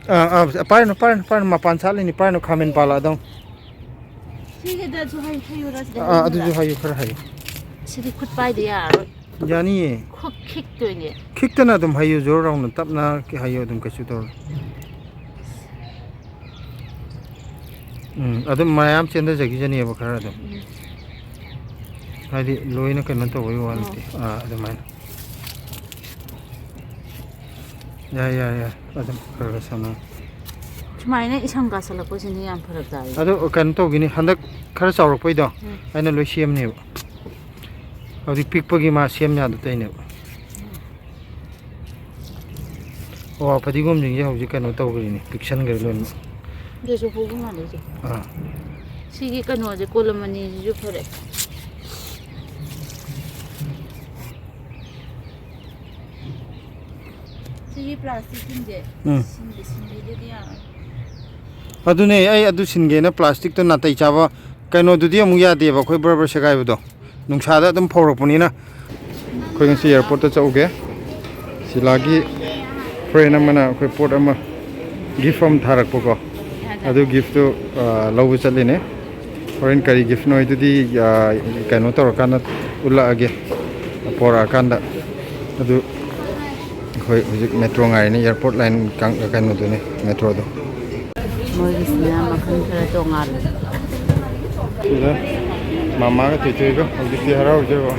ꯑꯥ, ꯑꯥ, ꯄꯥꯏꯔꯨꯅꯨ, ꯄꯥꯏꯔꯨꯅꯨ, ꯄꯥꯏꯔꯨꯅꯨ, ꯃꯄꯥꯟ ꯁꯥꯠꯂꯤꯅꯤ, ꯄꯥꯏꯔꯨꯅꯨ, ꯈꯥꯃꯦꯟ ꯄꯥꯜꯂꯛꯑꯗꯧꯅꯤ꯫ ꯁꯤꯒꯤꯗꯁꯨ ꯍꯩ-, ꯍꯩꯌꯨꯔꯥ ꯁꯤꯗ ꯑꯥ, ꯍꯩꯌꯨꯔꯥ? ꯑꯗꯨꯁꯨ ꯍꯩꯌꯨ, ꯈꯔ ꯍꯩꯌꯨ꯫ ꯁꯤꯗꯤ ꯈꯨꯠ ꯄꯥꯏꯗ ꯌꯥꯔꯔꯣꯏ꯫ ꯌꯥꯅꯤꯌꯦ꯫ ꯈꯨꯠ ꯈꯤꯛꯇꯣꯏꯅꯦ꯫ ꯈꯤꯛꯇꯅ ꯑꯗꯨꯝ ꯍꯩꯌꯨ, ꯖꯣꯔ ꯂꯥꯎꯅ ꯇꯞꯅ ꯍꯩꯌꯨ, ꯑꯗꯨꯝ ꯀꯩꯁꯨ ꯇꯧꯔꯣꯏ꯫ ꯎꯝ, ꯑꯗꯨꯝ ꯃꯌꯥꯝ ꯆꯦꯟꯊꯖꯈꯤꯖꯅꯦꯕ ꯈꯔ ꯑꯗꯨꯝ꯫ ꯎꯝ꯫ ꯍꯥꯏꯗꯤ ꯂꯣꯏꯅ ꯀꯩꯅꯣ ꯇꯧꯕꯒꯤ ꯋꯥ ꯅꯠꯇꯦ꯫ ꯑꯣ꯫ ꯑꯥ, ꯑꯗꯨꯃꯥꯏꯅ꯫ ꯌꯥꯏ, ꯌꯥꯏ, ꯌꯥꯏ꯫ ꯑꯗꯨꯝ ꯈꯔ ꯈꯔ ꯁꯥꯟꯅꯧ꯫ ꯁꯨꯃꯥꯏꯅ ꯏꯁꯪ ꯀꯥꯁꯜꯂꯛꯄꯁꯤꯅꯤ ꯌꯥꯝ ꯐꯔꯛ ꯇꯥꯔꯤꯁꯦ꯫ ꯑꯗꯣ ꯀꯩꯅꯣ ꯇꯧꯈꯤꯅꯤ, ꯍꯟꯗꯛ ꯈꯔ ꯆꯥꯎꯔꯛꯄꯩꯗꯣ ꯎꯝ꯫ ꯑꯩꯅ ꯂꯣꯏ ꯁꯦꯝꯅꯦꯕ꯫ ꯍꯧꯖꯤꯛ ꯄꯤꯛꯄꯒꯤ ꯃꯥ ꯁꯦꯝ ꯌꯥꯗ ꯇꯧꯔꯤꯅꯦꯕ꯫ ꯑꯋꯥ ꯐꯗꯤꯒꯣꯝꯁꯤꯡꯁꯦ ꯍꯧꯖꯤꯛ ꯀꯩꯅꯣ ꯇꯧꯈ꯭ꯔꯤꯅꯦ, ꯄꯤꯛꯁꯟꯈ꯭ꯔꯦ ꯂꯣꯏꯅꯃꯛ꯫ ꯑꯗꯨꯁꯨ ꯍꯧꯕ ꯃꯥꯜꯂꯦ ꯍꯧꯖꯤꯛ꯫ ꯑꯥ꯫ ꯁꯤꯒꯤ ꯀꯩꯅꯣꯁꯦ, ꯀꯣꯂꯝ ꯑꯅꯤꯁꯤꯁꯨ ꯐꯔꯦ꯫ ꯁꯤꯒꯤ ꯄ꯭ꯂꯥꯁꯇꯤꯛꯁꯤꯡꯁꯦ ꯎꯝ꯫ ꯁꯤꯟꯕꯤ-, ꯁꯤꯟꯕꯤꯗꯗꯤ ꯌꯥꯔꯣꯏ꯫ ꯑꯗꯨꯅꯦ ꯑꯩ ꯑꯗꯨ ꯁꯤꯟꯒꯦꯅ ꯄ꯭ꯂꯥꯁꯇꯤꯛꯇꯣ ꯅꯥꯇꯩ ꯆꯥꯕ ꯀꯩꯅꯣꯗꯨꯗꯤ ꯑꯃꯨꯛ ꯌꯥꯗꯦꯕ, ꯑꯩꯈꯣꯏ ꯕꯔ ꯕꯔ ꯁꯦꯒꯥꯏꯕꯗꯣ꯫ ꯅꯨꯡꯁꯥꯗ ꯑꯗꯨꯝ ꯐꯧꯔꯛꯄꯅꯤꯅ꯫ ꯑꯩꯈꯣꯏ ꯉꯁꯤ ꯑꯦꯌꯥꯔꯄꯣꯔꯠꯇ ꯆꯠꯂꯨꯒꯦ꯫ ꯁꯤꯂꯥꯒꯤ ꯐ꯭ꯔꯦꯟ ꯑꯃꯅ ꯑꯩꯈꯣꯏ ꯄꯣꯠ ꯑꯃ ꯒꯤꯐ ꯑꯃ ꯊꯥꯔꯛꯄꯀꯣ꯫ ꯑꯗꯨ gift ꯇꯨ, ꯑ, ꯂꯧꯕ ꯆꯠꯂꯤꯅꯦ꯫ ꯍꯣꯔꯦꯟ ꯀꯔꯤ gift ꯅꯣ ꯍꯥꯏꯗꯨꯗꯤ, ꯑ, ꯀꯩꯅꯣ ꯇꯧꯔꯀꯥꯟꯗ ꯎꯠꯂꯛꯑꯒꯦ, ꯄꯣꯔꯛꯑꯀꯥꯟꯗ꯫ ꯑꯗꯨ ꯑꯩꯈꯣꯏ ꯍꯧꯖꯤꯛ metro ꯉꯥꯏꯔꯤꯅꯦ, airport line ꯀꯥꯡ-, ꯀꯩꯅꯣꯗꯨꯅꯦ, metro ꯗꯣ꯫ ꯃꯣꯏꯒꯤꯁꯤꯅ ꯃꯈꯜ ꯈꯔ ꯇꯣꯉꯥꯜꯂꯦ꯫ ꯁꯤꯗ ꯃꯃꯥꯒ ꯇꯣꯏꯇꯣꯏꯒ ꯍꯧꯖꯤꯛꯇꯤ ꯍꯔꯥꯎꯖꯕ꯫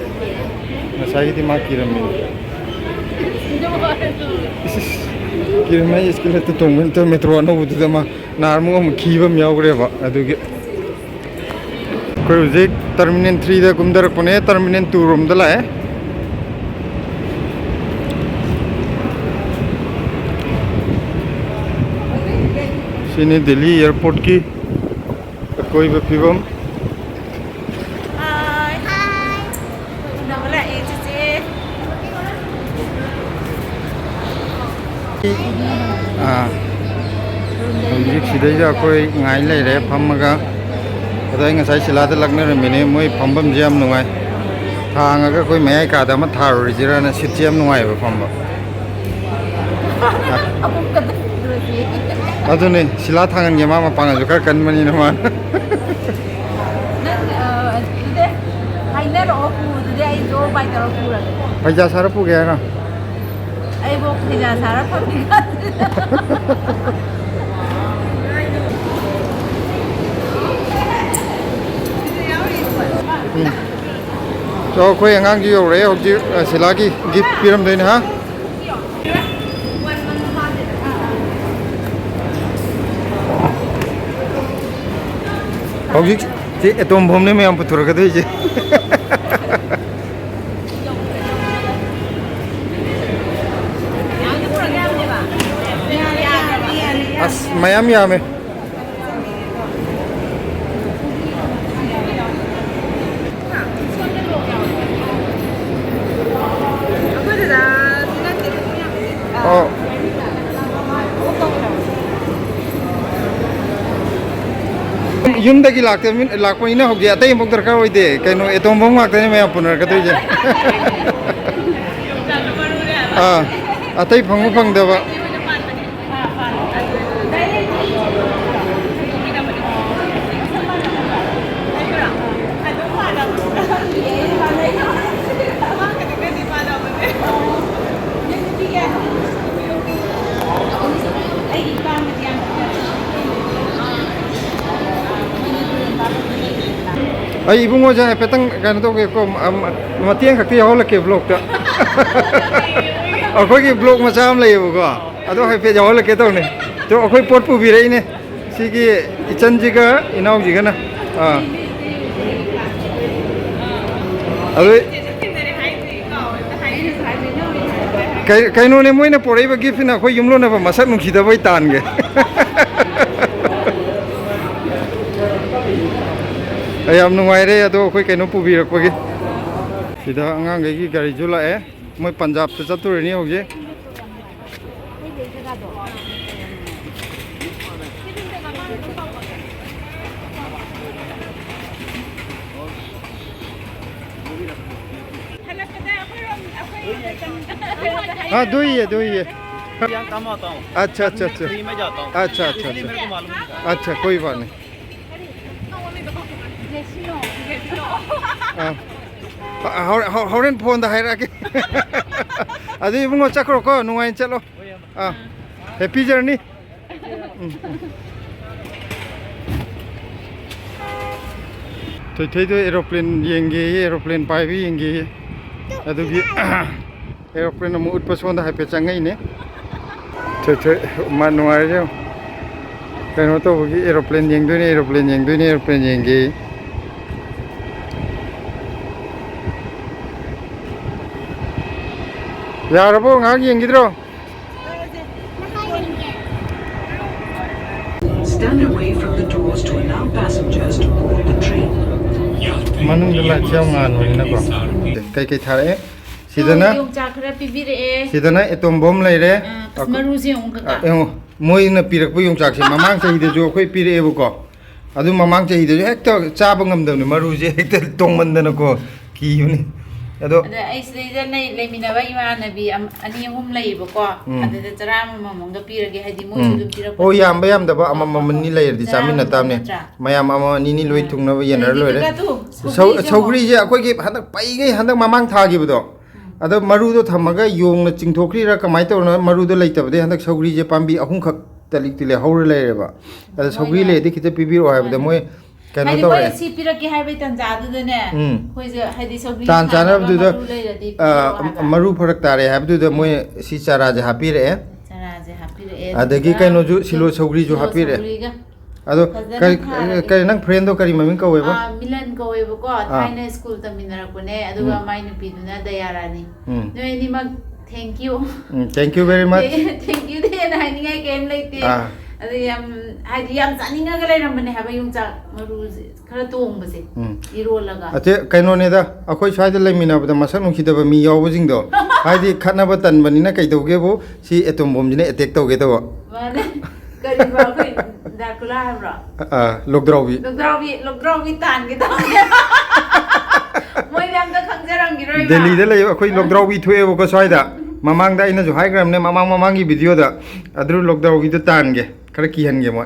ꯉꯁꯥꯏꯒꯤꯗꯤ ꯃꯥ ꯀꯤꯔꯝꯃꯤꯅꯦ꯫ ꯏꯁ, ꯏꯁ, ꯀꯤꯔꯝꯃꯦ꯫ ꯑꯩ escalator ꯇꯣꯡꯕ ꯅꯠꯇꯕ metro ꯑꯅꯧꯕꯗꯨꯗ ꯃꯥ ꯅꯍꯥꯟꯃꯨꯛ ꯑꯃꯨꯛ ꯈꯤꯕ ꯑꯃ ꯌꯥꯎꯈ꯭ꯔꯦꯕ꯫ ꯑꯗꯨꯒꯤ ꯑꯩꯈꯣꯏ ꯍꯧꯖꯤꯛ terminal three ꯗ ꯀꯨꯝꯊꯔꯛꯄꯅꯦ, terminal two ꯔꯣꯝꯗ ꯂꯥꯛꯑꯦ꯫ ꯁꯤꯅꯤ ꯗꯦꯜꯂꯤ airport ꯀꯤ ꯑꯀꯣꯏꯕ ꯐꯤꯕꯝ꯫ ꯍꯥꯏ꯫ ꯍꯥꯏ꯫ ꯎꯅꯕ ꯂꯥꯛꯑꯦ, ꯆꯤꯆꯦ꯫ ꯑꯥ꯫ ꯍꯧꯖꯤꯛ ꯁꯤꯗꯩꯗ ꯑꯩꯈꯣꯏ ꯉꯥꯏ ꯂꯩꯔꯦ ꯐꯝꯃꯒ꯫ ꯑꯗꯣ ꯑꯩ ꯉꯁꯥꯏ ꯁꯤꯂꯥꯗ ꯂꯛꯅꯔꯝꯃꯤꯅꯦ, ꯃꯣꯏ ꯐꯝꯐꯝꯁꯦ ꯌꯥꯝ ꯅꯨꯡꯉꯥꯏ꯫ ꯊꯥꯡꯉꯒ ꯑꯩꯈꯣꯏ ꯃꯌꯥꯏ ꯀꯥꯗ ꯑꯃ ꯊꯥꯔꯨꯔꯤꯁꯤꯔꯅ, seat ꯁꯦ ꯌꯥꯝ ꯅꯨꯡꯉꯥꯏꯕ ꯐꯝꯕ꯫ ꯑꯃꯨꯛꯀ ꯇꯧꯔꯁꯤ꯫ ꯑꯗꯨꯅꯦ, ꯁꯤꯂꯥ ꯊꯥꯡꯒꯟꯒꯦ, ꯃꯥ ꯃꯄꯥꯡꯒꯜꯁꯨ ꯈꯔ ꯀꯟꯕꯅꯤꯅ ꯃꯥꯅ꯫ ꯅꯪ, ꯑ, ꯑꯗꯨꯗꯤ ꯍꯥꯏꯅꯔꯛꯑꯣ, ꯄꯨꯗꯨꯗꯤ ꯑꯩ ꯖꯣ ꯕꯥꯏ ꯇꯧꯔ ꯄꯨꯔꯒꯦ꯫ ꯐꯩꯖꯥ ꯁꯥꯔ ꯄꯨꯒꯦ ꯍꯥꯏꯔꯣ? ꯑꯩꯕꯨ ꯐꯩꯖꯥ ꯁꯥꯔ ꯐꯝꯃꯤ꯫ ꯎꯝ꯫ ꯆꯣ, ꯑꯩꯈꯣꯏ ꯑꯉꯥꯡꯁꯨ ꯌꯧꯔꯛꯑꯦ ꯍꯧꯖꯤꯛ, ꯑ, ꯁꯤꯂꯥꯒꯤ gift ꯄꯤꯔꯝꯗꯣꯏꯅꯦ, ꯍꯥ? ꯍꯧꯖꯤꯛ ꯁꯤ atom bomb ꯅꯦ ꯃꯌꯥꯝ ꯄꯨꯊꯣꯔꯛꯀꯗꯣꯏꯁꯦ꯫ ꯑꯁ, ꯃꯌꯥꯝ ꯌꯥꯝꯃꯦ꯫ ꯑꯣ꯫ ꯌꯨꯝꯗꯒꯤ ꯂꯥꯛꯇꯕ-, ꯂꯥꯛꯄꯅꯤꯅ ꯍꯧꯖꯤꯛ ꯑꯇꯩ ꯑꯃꯐꯥꯎ ꯗꯔꯀꯥꯔ ꯑꯣꯏꯗꯦ꯫ ꯀꯩꯅꯣ, atom bomb ꯉꯥꯛꯇꯅꯦ ꯃꯌꯥꯝ ꯄꯨꯅꯔꯛꯀꯗꯣꯏꯁꯦ꯫ ꯑꯥ, ꯑꯇꯩ ꯐꯪꯕ ꯐꯪꯗꯕ꯫ ꯑꯩ ꯏꯕꯨꯡꯉꯣꯁꯦ ꯍꯥꯏꯐꯦꯠꯇꯪ ꯀꯩꯅꯣ ꯇꯧꯒꯦꯀꯣ, ꯃ-, ꯃ-, ꯃꯇꯦꯡ ꯈꯛꯇ ꯌꯥꯎꯍꯜꯂꯛꯀꯦ ꯕ꯭ꯂꯣꯛꯇ꯫ ꯑꯩꯈꯣꯏꯒꯤ ꯕ꯭ꯂꯣꯛ ꯃꯆꯥ ꯑꯃ ꯂꯩꯌꯦꯕꯀꯣ, ꯑꯗꯣ ꯍꯥꯏꯐꯦꯠ ꯌꯥꯎꯍꯜꯂꯛꯀꯦ ꯇꯧꯅꯤ꯫ ꯑꯗꯣ ꯑꯩꯈꯣꯏ ꯄꯣꯠ ꯄꯨꯕꯤꯔꯛꯏꯅꯦ ꯁꯤꯒꯤ ꯏꯆꯟꯁꯤꯒ ꯏꯅꯥꯎꯁꯤꯒꯅ꯫ ꯑꯥ꯫ ꯑꯗꯨ ꯀꯩ-, ꯀꯩꯅꯣꯅꯦ, ꯃꯣꯏꯅ ꯄꯣꯔꯛꯏꯕ ꯒꯤꯐꯁꯤꯅ ꯑꯩꯈꯣꯏ ꯌꯨꯝꯂꯣꯟꯅꯕ ꯃꯁꯛ ꯅꯨꯡꯁꯤꯗꯕꯩ ꯇꯥꯟꯒꯦ꯫ ꯑꯩ ꯌꯥꯝ ꯅꯨꯡꯉꯥꯏꯔꯦ ꯑꯗꯣ ꯑꯩꯈꯣꯏ ꯀꯩꯅꯣ ꯄꯨꯕꯤꯔꯛꯄꯒꯤ꯫ ꯁꯤꯗ ꯑꯉꯥꯡꯈꯩꯒꯤ ꯒꯥꯔꯤꯁꯨ ꯂꯥꯛꯑꯦ꯫ ꯃꯣꯏ ꯄꯟꯖꯥꯕꯇ ꯆꯠꯇꯣꯔꯤꯅꯤ ꯍꯧꯖꯤꯛ꯫ हाँ, दो ही है, दो ही है। यहाँ काम आता हूँ। अच्छा, अच्छा, अच्छा। फ्री में जाता हूँ। अच्छा, अच्छा, इसलिए अच्छा। मेरे को मालूम नहीं था। अच्छा, कोई बात नहीं। ꯑꯥ꯫ ꯍ-, ꯍꯣꯔꯦꯟ, ꯍꯣ-, ꯍꯣꯔꯦꯟ ꯐꯣꯟꯗ ꯍꯥꯏꯔꯛꯑꯒꯦ꯫ ꯑꯗꯨ ꯏꯕꯨꯡꯉꯣ ꯆꯠꯈ꯭ꯔꯣꯀꯣ, ꯅꯨꯡꯉꯥꯏꯅ ꯆꯠꯂꯣ꯫ ꯑꯥ꯫ Happy journey꯫ ꯎꯝ, ꯎꯝ꯫ ꯊꯣꯏꯊꯣꯏꯗꯣ aeroplane ꯌꯦꯡꯒꯦꯌꯦ, aeroplane ꯄꯥꯏꯕ ꯌꯦꯡꯒꯦꯌꯦ꯫ ꯑꯗꯨꯒꯤ aeroplane ꯑꯃꯨꯛ ꯎꯠꯄ ꯁꯣꯝꯗ ꯍꯥꯏꯐꯦꯠ ꯆꯪꯉꯛꯏꯅꯦ꯫ ꯊꯣꯏꯊꯣꯏ ꯃꯥ ꯅꯨꯡꯉꯥꯏꯔꯦ ꯌꯦꯡꯉꯣ꯫ ꯀꯩꯅꯣ ꯇꯧꯕꯒꯤ aeroplane ꯌꯦꯡꯗꯣꯏꯅꯦ, aeroplane ꯌꯦꯡꯗꯣꯏꯅꯦ, aeroplane ꯌꯦꯡꯒꯦꯌꯦ꯫ ꯌꯥꯔꯕꯣ? ꯉꯥꯏꯍꯥꯛ ꯌꯦꯡꯈꯤꯗ꯭ꯔꯣ? Stand away from the doors to allow passengers to board the train. ꯃꯅꯨꯡꯗ ꯂꯥꯏꯠꯁꯦ ꯌꯥꯝ ꯉꯥꯟꯕꯅꯤꯅꯀꯣ꯫ ꯀꯩꯀꯩ ꯊꯥꯔꯛꯑꯦ? ꯁꯤꯗꯅ ꯌꯣꯡꯆꯥꯛ ꯈꯔ ꯄꯤꯕꯤꯔꯛꯑꯦ꯫ ꯁꯤꯗꯅ atom bomb ꯂꯩꯔꯦ꯫ ꯑꯥ, ꯑꯁ, ꯃꯔꯨꯁꯦ ꯌꯦꯡꯉꯨ, ꯀꯀꯥ꯫ ꯑꯥ, ꯌꯦꯡꯉꯣ, ꯃꯣꯏꯅ ꯄꯤꯔꯛꯄ ꯌꯣꯡꯆꯥꯛꯁꯦ ꯃꯃꯥꯡ ꯆꯍꯤꯗꯁꯨ ꯑꯩꯈꯣꯏ ꯄꯤꯔꯛꯑꯦꯕꯀꯣ꯫ ꯑꯗꯨ ꯃꯃꯥꯡ ꯆꯍꯤꯗꯁꯨ ꯍꯦꯛꯇ ꯆꯥꯕ ꯉꯝꯗꯕꯅꯤ, ꯃꯔꯨꯁꯦ ꯍꯦꯛꯇ ꯇꯣꯡꯃꯟꯗꯅꯀꯣ ꯀꯤꯕꯅꯤ꯫ ꯑꯗꯣ ꯑꯗ ꯑꯩ ꯁꯤꯗꯩꯗ ꯂꯩ-, ꯂꯩꯃꯤꯟꯅꯕ ꯏꯃꯥꯟꯅꯕꯤ ꯑꯝ-, ꯑꯅꯤ ꯑꯍꯨꯝ ꯂꯩꯌꯦꯕꯀꯣ꯫ ꯎꯝ꯫ ꯑꯗꯨꯗ ꯆꯔꯥ ꯑꯃꯃꯝꯒ ꯄꯤꯔꯒꯦ, ꯍꯥꯏꯗꯤ ꯃꯣꯏꯁꯨ ꯎꯝ꯫ ꯑꯗꯨꯝ ꯄꯤꯔꯛꯄ ꯑꯣ, ꯌꯥꯝꯕ ꯌꯥꯝꯗꯕ ꯆꯔꯥ ꯑꯃꯃꯝ ꯑꯃꯃꯝ ꯑꯅꯤ ꯂꯩꯔꯗꯤ ꯆꯔꯥ ꯆꯥꯃꯤꯟꯅ ꯑꯃꯃꯝ ꯇꯥꯕꯅꯦ꯫ ꯅꯠꯇ꯭ꯔꯥ? ꯃꯌꯥꯝ ꯑꯃ ꯑꯅꯤ ꯑꯅꯤ ꯂꯣꯏ ꯑꯥ꯫ ꯊꯨꯡꯅꯕ ꯌꯦꯟꯅꯔ ꯑꯗꯒꯤ ꯂꯣꯏꯔꯦ꯫ ꯀꯀꯥ ꯇꯨ, ꯁꯧ-, ꯁꯧꯒ꯭ꯔꯤꯁꯦ ꯑꯃꯨꯛ ꯁꯧꯒ꯭ꯔꯤꯁꯦ ꯑꯩꯈꯣꯏꯒꯤ ꯍꯟꯗꯛ ꯄꯩꯉꯩ ꯍꯟꯗꯛ ꯃꯃꯥꯡ ꯊꯥꯈꯤꯕꯗꯣ꯫ ꯎꯝ꯫ ꯑꯗꯣ ꯃꯔꯨꯗꯣ ꯊꯝꯃꯒ ꯌꯣꯡꯅ ꯆꯤꯡꯊꯣꯛꯈ꯭ꯔꯤꯔꯥ ꯀꯃꯥꯏꯅ ꯇꯧꯔꯤꯅꯣ, ꯃꯔꯨꯗꯣ ꯂꯩꯇꯕꯗꯩ ꯍꯟꯗꯛ ꯁꯧꯒ꯭ꯔꯤꯁꯦ ꯄꯥꯝꯕꯤ ꯑꯍꯨꯝꯈꯛ ꯇꯂꯤꯛ ꯇꯤꯂꯤꯛ ꯍꯧꯔ ꯂꯩꯔꯦꯕ꯫ ꯑꯗ ꯁꯧꯒ꯭ꯔꯤ ꯃꯣꯏꯅ ꯂꯩꯔꯗꯤ ꯈꯤꯇ ꯄꯤꯕꯤꯔꯛꯑꯣ ꯍꯥꯏꯕꯗ ꯃꯥꯅꯦ꯫ ꯃꯣꯏ ꯀꯩꯅꯣ ꯍꯥꯏꯗꯤ ꯇꯧꯔꯦ꯫ ꯃꯣꯏ ꯁꯤ ꯄꯤꯔꯛꯀꯦ ꯍꯥꯏꯕꯩ ꯇꯥꯟꯖꯥꯗꯨꯗꯅꯦ, ꯎꯝ꯫ ꯑꯩꯈꯣꯏꯁꯦ ꯍꯥꯏꯗꯤ ꯁꯧꯒ꯭ꯔꯤ ꯇꯥꯟ ꯊꯥꯅꯕ ꯆꯥꯟꯅꯕꯗꯨꯗ, ꯃꯔꯨ ꯂꯩꯔꯗꯤ ꯑ, ꯄꯤꯔꯛꯑꯣ ꯍꯥꯏꯕ꯫ ꯃꯔꯨ ꯐꯔꯛ ꯇꯥꯔꯦ ꯍꯥꯏꯕꯗꯨꯗ ꯃꯣꯏ ꯁꯤ ꯆꯥꯔꯥꯁꯦ ꯍꯥꯞꯄꯤꯔꯛꯑꯦ꯫ ꯆꯥꯔꯥꯁꯦ ꯍꯥꯞꯄꯤꯔꯛꯑꯦ, ꯑꯗꯒꯤ ꯑꯗꯨꯒ ꯀꯩꯅꯣꯁꯨ, ꯁꯤꯂꯣ ꯁꯧꯒ꯭ꯔꯤꯁꯨ ꯁꯤꯂꯣ ꯍꯥꯞꯄꯤꯔꯛꯑꯦ꯫ ꯁꯧꯒ꯭ꯔꯤꯒ ꯑꯗꯣ ꯐꯖꯅ ꯀꯔꯤ, ꯊꯥꯔꯒꯦ꯫ ꯀꯔꯤ ꯅꯪ friend ꯗꯣ ꯀꯔꯤ ꯃꯃꯤꯡ ꯀꯧꯋꯦꯕ? ꯑꯥ, ꯃꯤꯂꯟ ꯀꯧꯋꯦꯕꯀꯣ, ꯑꯥ꯫ ꯊꯥꯏꯅ ꯁ꯭ꯀꯨꯜ ꯇꯝꯃꯤꯟꯅꯔꯛꯄꯅꯦ, ꯑꯗꯨꯒ ꯎꯝ꯫ ꯃꯥꯏ ꯅꯨꯄꯤꯗꯨꯅ ꯗꯌꯥꯔꯥꯅꯤ꯫ ꯎꯝ꯫ ꯅꯣꯏ ꯑꯅꯤꯃꯛ thank you꯫ Um, thank you very much꯫ Thank you ꯗꯤ ꯍꯦꯟꯅ ꯍꯥꯏꯅꯤꯡꯉꯥꯏ ꯀꯩꯝ ꯂꯩꯇꯦ꯫ ꯑꯥ꯫ ꯑꯗꯨ ꯌꯥꯝ, ꯍꯥꯏꯗꯤ ꯌꯥꯝ ꯆꯥꯅꯤꯡꯉꯒ ꯂꯩꯔꯝꯕꯅꯦ ꯍꯥꯏꯕ ꯌꯣꯡꯆꯥꯛ ꯃꯔꯨꯁꯦ, ꯈꯔ ꯇꯣꯡꯕꯁꯦ, ꯎꯝ꯫ ꯏꯔꯣꯜꯂꯒ꯫ ꯑꯇꯦ, ꯀꯩꯅꯣꯅꯦꯗ, ꯑꯩꯈꯣꯏ ꯁ꯭ꯋꯥꯏꯗ ꯂꯩꯃꯤꯟꯅꯕꯗ ꯃꯁꯛ ꯅꯨꯡꯁꯤꯗꯕ ꯃꯤ ꯌꯥꯎꯕꯁꯤꯡꯗꯣ, ꯍꯥꯏꯗꯤ ꯈꯠꯅꯕ ꯇꯟꯕꯅꯤꯅ ꯀꯩꯗꯧꯒꯦꯕꯨ, ꯁꯤ ꯑꯦꯇꯣꯝ ꯕꯣꯝꯁꯤꯅ attack ꯇꯧꯒꯦ ꯇꯧꯕ꯫ ꯃꯥꯅꯦ꯫ ꯀꯔꯤꯕ ꯑꯩꯈꯣꯏ ꯗ꯭ꯔꯥꯀꯨꯂꯥ ꯍꯥꯏꯕ꯭ꯔꯣ? ꯑꯥ, ꯂꯣꯛꯗ꯭ꯔꯥꯎꯕꯤ꯫ ꯂꯣꯛꯗ꯭ꯔꯥꯎꯕꯤ, ꯂꯣꯛꯗ꯭ꯔꯥꯎꯕꯤ ꯇꯥꯟꯒꯦ ꯇꯧꯕꯅꯦ꯫ ꯃꯣꯏꯗꯤ ꯑꯝꯇ ꯈꯪꯖꯔꯝꯈꯤꯔꯣꯏꯕ꯫ ꯗꯦꯜꯂꯤꯗ ꯂꯩꯕ ꯑꯩꯈꯣꯏ ꯂꯣꯛꯗ꯭ꯔꯥꯎꯕꯤ ꯊꯣꯛꯑꯦꯕꯀꯣ ꯁ꯭ꯋꯥꯏꯗ꯫ ꯃꯃꯥꯡꯗ ꯑꯩꯅꯁꯨ ꯍꯥꯏꯈ꯭ꯔꯕꯅꯦ, ꯃꯃꯥꯡ ꯃꯃꯥꯡꯒꯤ video ꯗ꯫ ꯑꯗꯨ ꯂꯣꯛꯗ꯭ꯔꯥꯎꯕꯤꯗꯣ ꯇꯥꯟꯒꯦ, ꯈꯔ ꯀꯤꯍꯟꯒꯦ ꯃꯣꯏ꯫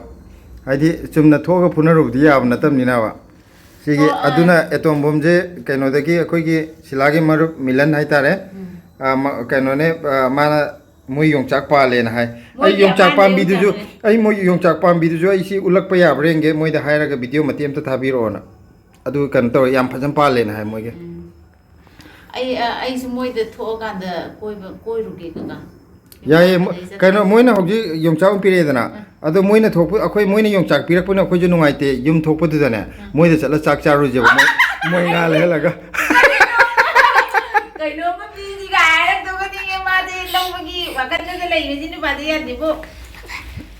ꯍꯥꯏꯗꯤ ꯆꯨꯝꯅ ꯊꯣꯛꯑꯒ ꯐꯨꯅꯔꯨꯕꯗꯤ ꯌꯥꯕ ꯅꯠꯇꯕꯅꯤꯅꯕ꯫ ꯁꯤꯒꯤ, ꯑꯣ, ꯑꯥ꯫ ꯑꯗꯨꯅ ꯑꯦꯇꯣꯝ ꯕꯣꯝꯁꯦ ꯀꯩꯅꯣꯗꯒꯤ, ꯑꯩꯈꯣꯏꯒꯤ ꯁꯤꯂꯥꯒꯤ ꯃꯔꯨꯞ ꯃꯤꯂꯟ ꯍꯥꯏꯇꯥꯔꯦ꯫ ꯎꯝ꯫ ꯑꯥ, ꯃ-, ꯀꯩꯅꯣꯅꯦ, ꯑꯥ, ꯃꯥꯅ ꯃꯣꯏ ꯌꯣꯡꯆꯥꯛ ꯄꯥꯜꯂꯦꯅ ꯍꯥꯏ꯫ ꯃꯣꯏꯒꯤ ꯑꯩ ꯌꯣꯡꯆꯥꯛ ꯑꯍꯥꯟꯕ ꯄꯥꯝꯕꯤꯗꯨꯁꯨ, ꯌꯣꯡꯆꯥꯛꯅꯦ꯫ ꯑꯩ ꯃꯣꯏ ꯌꯣꯡꯆꯥꯛ ꯄꯥꯝꯕꯤꯗꯨꯁꯨ ꯑꯩ ꯁꯤ ꯎꯠꯂꯛꯄ ꯌꯥꯕ꯭ꯔꯥ ꯌꯦꯡꯒꯦ, ꯃꯣꯏꯗ ꯍꯥꯏꯔꯒ video ꯃꯇꯦꯛ ꯑꯝꯇ ꯊꯥꯕꯤꯔꯛꯑꯣꯅ꯫ ꯑꯗꯨ ꯀꯩꯅꯣ ꯇꯧꯔꯦ, ꯌꯥꯝ ꯐꯖꯅ ꯄꯥꯜꯂꯦꯅ ꯍꯥꯏ ꯃꯣꯏꯒꯤ꯫ ꯎꯝ꯫ ꯑꯩ, ꯑ, ꯑꯩꯁꯨ ꯃꯣꯏꯗ ꯊꯣꯛꯑꯀꯥꯟꯗ ꯀꯣꯏꯕ, ꯀꯣꯏꯔꯨꯒꯦ, ꯀꯀꯥ꯫ ꯌꯥꯏꯌꯦ, ꯃꯣ-, ꯌꯣꯡꯆꯥꯛ ꯀꯩꯅꯣ, ꯃꯣꯏꯅ ꯍꯧꯖꯤꯛ ꯌꯣꯡꯆꯥꯛ ꯑꯃ ꯄꯤꯔꯛꯑꯦꯗꯅ, ꯎꯝ꯫ ꯑꯗꯣ ꯃꯣꯏꯅ ꯊꯣꯛꯄ, ꯑꯩꯈꯣꯏ, ꯃꯣꯏꯅ ꯌꯣꯡꯆꯥꯛ ꯄꯤꯔꯛꯄꯅ ꯑꯩꯈꯣꯏꯁꯨ ꯅꯨꯡꯉꯥꯏꯇꯦ, ꯌꯨꯝ ꯊꯣꯛꯄꯗꯨꯗꯅꯦ, ꯎꯝ꯫ ꯃꯣꯏꯗ ꯆꯠꯂ ꯆꯥꯛ ꯆꯥꯔꯨꯁꯦꯕ, ꯃꯣꯏ, ꯃꯣꯏ ꯉꯥ ꯂꯩꯍꯜꯂꯒ꯫ ꯀꯩꯅꯣꯝꯃ ꯄꯤꯅꯤꯒ ꯍꯥꯏꯔꯛꯇꯧꯕꯅꯤꯅꯦ, ꯃꯥꯗꯤ ꯂꯧꯕꯒꯤ ꯋꯥꯈꯜꯗꯨꯗ ꯂꯩꯕꯁꯤ ꯅꯨꯄꯥꯗꯤ ꯌꯥꯗꯦꯕꯣ꯫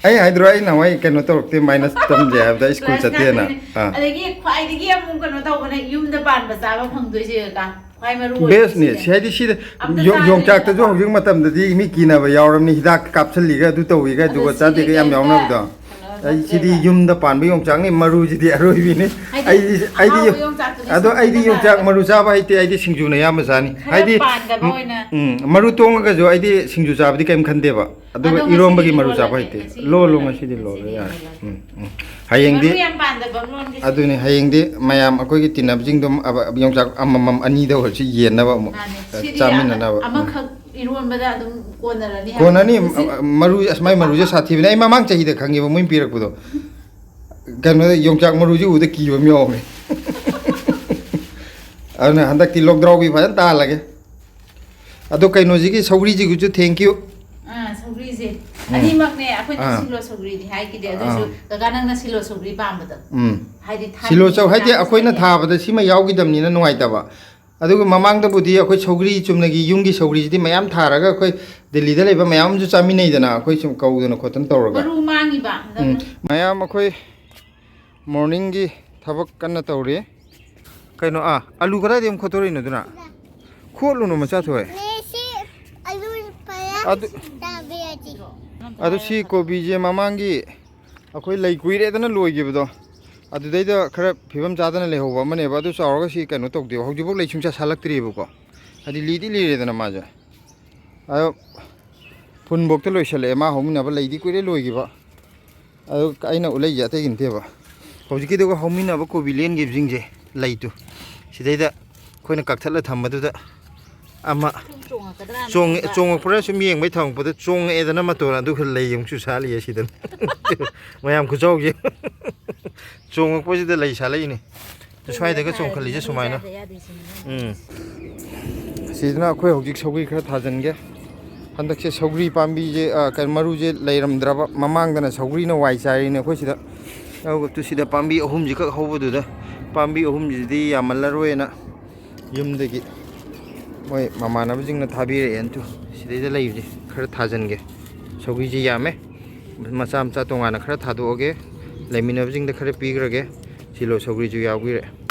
ꯑꯩ ꯍꯥꯏꯗ꯭ꯔꯣ, ꯑꯩ ꯅꯍꯥꯟꯋꯥꯏ ꯀꯩꯅꯣ ꯇꯧꯔꯛꯇꯦ, minus ꯇꯝꯗꯦ ꯍꯥꯏꯕꯗ, school class ꯆꯠꯇꯦꯅ꯫ ꯀꯥꯗꯣꯏꯅꯦ꯫ ꯑꯥ꯫ ꯑꯗꯒꯤ ꯈ꯭ꯋꯥꯏꯗꯒꯤ ꯑꯃꯨꯛ ꯀꯩꯅꯣ ꯇꯧꯕꯅ ꯌꯨꯝꯗ ꯄꯥꯟꯕ ꯆꯥꯕ ꯐꯪꯗꯣꯏꯁꯦ, ꯀꯀꯥ꯫ ꯈ꯭ꯋꯥꯏ ꯃꯔꯨ ꯑꯣꯏꯕ best ꯅꯦ, ꯁꯤꯅꯦ꯫ ꯁꯤ ꯍꯥꯏꯗꯤ ꯁꯤꯗ ꯑꯝꯇ ꯌꯣ-, ꯆꯥꯗ꯭ꯔꯤꯕꯀꯣ꯫ ꯌꯣꯡꯆꯥꯛꯇꯁꯨ ꯍꯧꯖꯤꯛ ꯃꯇꯝꯗꯗꯤ ꯃꯤ ꯀꯤꯅꯕ ꯌꯥꯎꯔꯕꯅꯤ, ꯍꯤꯗꯥꯛ ꯀꯥꯞꯁꯤꯜꯂꯤꯒ ꯑꯗꯨ ꯇꯧꯏꯒ ꯑꯗꯣ ꯖꯨꯒꯣꯠ ꯆꯥꯗꯦꯒ ꯁꯤꯗꯤ ꯌꯥꯝ ꯀꯩꯝꯇ ꯌꯥꯎꯅꯕꯗꯣ꯫ ꯀꯩꯅꯣ ꯑꯩ ꯁꯤꯗꯤ ꯇꯧꯗ꯭ꯔꯦꯕ꯫ ꯌꯨꯝꯗ ꯄꯥꯟꯕ ꯌꯣꯡꯆꯥꯛꯅꯤ, ꯃꯔꯨꯁꯤꯗꯤ ꯑꯔꯣꯏꯕꯤꯅꯤ꯫ ꯍꯥꯏꯗꯤ ꯑꯩꯗꯤ, ꯑꯩꯗꯤ ꯑꯍꯥꯎꯕ ꯌꯣꯡꯆꯥꯛꯇꯨꯗꯤ ꯑꯗꯣ ꯑꯩꯗꯤ ꯁꯤꯡꯖꯨꯗ ꯌꯣꯡꯆꯥꯛ ꯆꯥꯔꯗꯤ ꯃꯔꯨ ꯆꯥꯕ ꯍꯩꯇꯦ, ꯑꯩꯗꯤ ꯁꯤꯡꯖꯨꯅ ꯑꯌꯥꯝꯕ ꯆꯥꯅꯤ꯫ ꯈꯔ ꯍꯥꯏꯗꯤ, ꯄꯥꯟꯗꯕ ꯎꯝ, ꯑꯣꯏꯅ꯫ ꯎꯝ, ꯃꯔꯨ ꯇꯣꯡꯉꯒꯁꯨ ꯑꯩꯗꯤ ꯁꯤꯡꯖꯨ ꯆꯥꯕꯗꯤ ꯀꯩꯝ ꯈꯟꯗꯦꯕ꯫ ꯑꯗꯨꯒ ꯑꯗꯣ ꯉꯁꯤꯗꯤ ꯏꯔꯣꯝꯕꯒꯤ ꯃꯔꯨ ꯆꯥꯕ ꯏꯔꯣꯜꯂꯒꯦ, ꯍꯩꯇꯦ꯫ ꯉꯁꯤ ꯂꯣꯜꯂꯣ, ꯏꯔꯣꯜꯂꯒꯦ, ꯉꯁꯤꯗꯤ ꯉꯁꯤꯗꯤ ꯂꯣꯜꯂꯣ, ꯌꯥꯔꯦ꯫ ꯏꯔꯣꯜꯂꯒꯦ꯫ ꯎꯝ, ꯎꯝ꯫ ꯍꯌꯦꯡꯗꯤ ꯃꯔꯨ ꯌꯥꯝ ꯄꯥꯟꯗꯕ ꯑꯃ ꯂꯣꯟꯒꯦ꯫ ꯑꯗꯨꯅꯤ, ꯍꯌꯦꯡꯗꯤ ꯃꯌꯥꯝ ꯑꯩꯈꯣꯏꯒꯤ ꯇꯤꯟꯅꯕꯁꯤꯡꯗꯣ ꯑꯕ-, ꯌꯣꯡꯆꯥꯛ ꯑꯃꯃꯝ ꯑꯅꯤꯗ ꯑꯣꯏꯔꯁꯨ ꯌꯦꯟꯅꯕ ꯑꯃꯨꯛ, ꯃꯥꯅꯦ꯫ ꯑ, ꯁꯤꯗꯤ ꯆꯥꯃꯤꯟꯅꯅꯕ꯫ ꯎꯝ꯫ ꯑꯃꯈꯛ ꯏꯔꯣꯟꯕꯗ ꯑꯗꯨꯝ ꯀꯣꯟꯅꯔꯅꯤ ꯍꯥꯏꯕ꯫ ꯀꯣꯟꯅꯅꯤ, ꯉꯁꯤ ꯑ, ꯑ, ꯃꯔꯨ, ꯑꯁ, ꯃꯥꯏ ꯃꯔꯨꯁꯦ ꯁꯥꯊꯤꯕꯅꯦ꯫ ꯑꯩ ꯃꯃꯥꯡ ꯆꯍꯤꯗ ꯈꯪꯉꯦꯕ ꯃꯣꯏꯅ ꯄꯤꯔꯛꯄꯗꯣ꯫ ꯀꯩꯅꯣꯗ ꯌꯣꯡꯆꯥꯛ ꯃꯔꯨꯁꯤ ꯎꯕꯗ ꯀꯤꯕ ꯑꯃ ꯌꯥꯎꯔꯦ꯫ ꯑꯗꯨꯅ ꯍꯟꯗꯛꯇꯤ ꯂꯣꯛꯗ꯭ꯔꯥꯎꯕꯤ ꯐꯖꯅ ꯇꯥꯍꯜꯂꯒꯦ꯫ ꯑꯗꯣ ꯀꯩꯅꯣꯁꯤꯒꯤ ꯁꯧꯒ꯭ꯔꯤꯁꯤꯒꯤꯁꯨ thank you꯫ ꯑꯥ, ꯁꯧꯒ꯭ꯔꯤꯁꯦ ꯎꯝ꯫ ꯑꯅꯤꯃꯛꯅꯦ, ꯑꯩꯈꯣꯏꯅ ꯑꯥ꯫ ꯁꯤꯂꯣ ꯁꯧꯒ꯭ꯔꯤꯗꯤ ꯍꯥꯏꯈꯤꯗꯦ, ꯑꯗꯨꯁꯨ ꯑꯥ꯫ ꯀꯀꯥ ꯅꯪꯅ ꯁꯤꯂꯣ ꯁꯧꯒ꯭ꯔꯤ ꯄꯥꯝꯕꯗꯣ꯫ ꯎꯝ꯫ ꯍꯥꯏꯗꯤ ꯊꯥꯏꯅꯒꯤ ꯁꯤꯂꯣ ꯆꯧ ꯍꯥꯏꯗꯤ ꯌꯣꯡꯆꯥꯛ ꯑꯩꯈꯣꯏꯅ ꯁꯧꯒ꯭ꯔꯤ꯫ ꯊꯥꯕꯗ ꯁꯤꯃ ꯌꯥꯎꯈꯤꯗꯕꯅꯤꯅ ꯅꯨꯡꯉꯥꯏꯇꯕ꯫ ꯑꯗꯨꯒ ꯃꯃꯥꯡꯗꯕꯨꯗꯤ ꯑꯩꯈꯣꯏ ꯁꯧꯒ꯭ꯔꯤ, ꯆꯨꯝꯅꯒꯤ ꯌꯨꯝꯒꯤ ꯁꯧꯒ꯭ꯔꯤꯁꯤꯗꯤ ꯃꯌꯥꯝ ꯊꯥꯔꯒ ꯑꯩꯈꯣꯏ ꯗꯦꯜꯂꯤꯗ ꯂꯩꯕ ꯃꯌꯥꯝ ꯑꯃꯁꯨ ꯆꯥꯃꯤꯟꯅꯩꯗꯅ, ꯑꯩꯈꯣꯏ ꯁꯨꯝ ꯀꯧꯗꯅ ꯈꯣꯠꯇꯅ ꯇꯧꯔꯒ꯫ ꯃꯔꯨ ꯃꯥꯡꯉꯤꯕ꯫ ꯎꯝ꯫ ꯃꯌꯥꯝ ꯑꯩꯈꯣꯏ morningꯒꯤ ꯊꯕꯛ ꯀꯟꯅ ꯇꯧꯔꯤ꯫ ꯀꯩꯅꯣ, ꯑꯥ, ꯑꯂꯨ ꯀꯗꯥꯏꯗꯒꯤ ꯑꯃꯨꯛ ꯈꯣꯠꯇꯣꯔꯛꯏꯅꯣ ꯑꯗꯨꯅ? ꯈꯣꯠꯂꯨꯅꯨ, ꯃꯆꯥ ꯊꯣꯛꯑꯦ꯫ ꯃꯦꯁꯤ ꯑꯂꯨ ꯄꯌꯥ ꯑꯗꯨ ꯇꯥꯕꯤꯔꯗꯤ꯫ ꯑꯗꯨ ꯁꯤ ꯀꯣꯕꯤꯁꯦ ꯃꯃꯥꯡꯒꯤ ꯑꯩꯈꯣꯏ ꯂꯩ ꯀꯨꯏꯔꯦꯗꯅ ꯂꯣꯏꯈꯤꯕꯗꯣ, ꯑꯗꯨꯗꯩꯗ ꯈꯔ ꯐꯤꯕꯝ ꯆꯥꯗꯅ ꯂꯩꯍꯧꯕ ꯑꯃꯅꯦꯕ꯫ ꯑꯗꯨ ꯆꯥꯎꯔꯒ ꯁꯤ ꯀꯩꯅꯣ ꯇꯧꯗꯦꯕ, ꯍꯧꯖꯤꯛꯐꯥꯎ ꯂꯩ ꯁꯨꯡꯁꯥ ꯁꯥꯠꯂꯛꯇ꯭ꯔꯤꯕꯀꯣ꯫ ꯍꯥꯏꯗꯤ ꯂꯤꯗꯤ ꯂꯤꯔꯦꯗꯅ ꯃꯥꯁꯦ꯫ ꯑꯗꯣ ꯐꯨꯟꯕꯣꯛꯇ ꯂꯣꯏꯁꯜꯂꯛꯑꯦ, ꯃꯥ ꯍꯧꯃꯤꯟꯅꯕ ꯂꯩꯗꯤ ꯀꯨꯏꯔꯦ ꯂꯣꯏꯈꯤꯕ꯫ ꯑꯗꯣ ꯑꯩꯅ ꯎꯠꯂꯛꯏꯁꯦ ꯑꯇꯩꯒꯤ ꯅꯠꯇꯦꯕ, ꯍꯧꯖꯤꯛꯀꯤꯗꯨꯒ ꯍꯧꯃꯤꯟꯅꯕ ꯀꯣꯕꯤ ꯂꯦꯟꯈꯤꯕꯁꯤꯡꯁꯦ, ꯂꯩꯗꯨ ꯁꯤꯗꯩꯗ ꯑꯩꯈꯣꯏꯅ ꯀꯛꯊꯠꯂ ꯊꯝꯕꯗꯨꯗ ꯑꯃ ꯁꯨꯝ ꯆꯣꯡꯉꯛꯀꯗ꯭ꯔꯥꯅ ꯆꯣꯡꯉꯦ꯫ ꯈꯟꯕ꯫ ꯆꯣꯡꯉꯛꯄ꯭ꯔꯥ ꯁꯨꯝ ꯌꯦꯡꯕꯩ ꯊꯝꯃꯛꯄꯗ ꯆꯣꯡꯉꯛꯑꯦꯗꯅ ꯃꯇꯣꯟ, ꯑꯗꯨꯒ ꯂꯩ ꯑꯃꯨꯛꯁꯨ ꯁꯥꯠꯂꯤꯌꯦ ꯁꯤꯗ꯫ ꯃꯌꯥꯝ ꯈꯨꯆꯥꯎꯁꯦ꯫ ꯆꯣꯡꯉꯛꯄꯁꯤꯗ ꯂꯩ ꯁꯥꯠꯂꯛꯏꯅꯦ꯫ ꯁ꯭ꯋꯥꯏꯗꯒ ꯆꯣꯡꯈꯠꯂꯤꯁꯦ ꯁꯨꯃꯥꯏꯅ꯫ ꯌꯥꯗꯦ, ꯌꯥꯗꯦ ꯁꯤꯅꯤ꯫ ꯎꯝ꯫ ꯁꯤꯗꯅ ꯑꯩꯈꯣꯏ ꯍꯧꯖꯤꯛ ꯁꯧꯒ꯭ꯔꯤ ꯈꯔ ꯊꯥꯖꯤꯟꯒꯦ꯫ ꯍꯟꯗꯛꯁꯦ ꯁꯧꯒ꯭ꯔꯤ ꯄꯥꯝꯕꯤꯁꯦ, ꯑ, ꯀꯩꯅꯣ, ꯃꯔꯨꯁꯦ ꯂꯩꯔꯝꯗ꯭ꯔꯕ, ꯃꯃꯥꯡꯗꯅ ꯁꯧꯒ꯭ꯔꯤꯅ ꯋꯥꯏ ꯆꯥꯏꯔꯤꯅꯦ ꯑꯩꯈꯣꯏ ꯁꯤꯗ꯫ ꯑꯗꯨꯒ ꯁꯤꯗ ꯄꯥꯝꯕꯤ ꯑꯍꯨꯝꯁꯤꯈꯛ ꯍꯧꯕꯗꯨꯗ, ꯄꯥꯝꯕꯤ ꯑꯍꯨꯝꯁꯤꯗꯤ ꯌꯥꯝꯃꯜꯂꯔꯣꯏꯅ ꯌꯨꯝꯗꯒꯤ ꯃꯣꯏ ꯃꯃꯥꯟꯅꯕꯁꯤꯡꯅ ꯊꯥꯕꯤꯔꯛꯑꯦꯅ ꯇꯨ ꯁꯤꯗꯩꯗ ꯂꯩꯕꯁꯦ ꯈꯔ ꯊꯥꯖꯤꯟꯒꯦ꯫ ꯁꯧꯒ꯭ꯔꯤꯁꯦ ꯌꯥꯝꯃꯦ, ꯃꯆꯥ ꯃꯆꯥ ꯇꯣꯉꯥꯟꯅ ꯈꯔ ꯊꯥꯗꯣꯛꯑꯒꯦ, ꯂꯩꯃꯤꯟꯅꯕꯁꯤꯡꯗ ꯈꯔ ꯄꯤꯈ꯭ꯔꯒꯦ꯫ ꯁꯤꯂꯣ ꯁꯧꯒ꯭ꯔꯤꯁꯨ ꯌꯥꯎꯕꯤꯔꯛꯑꯦ꯫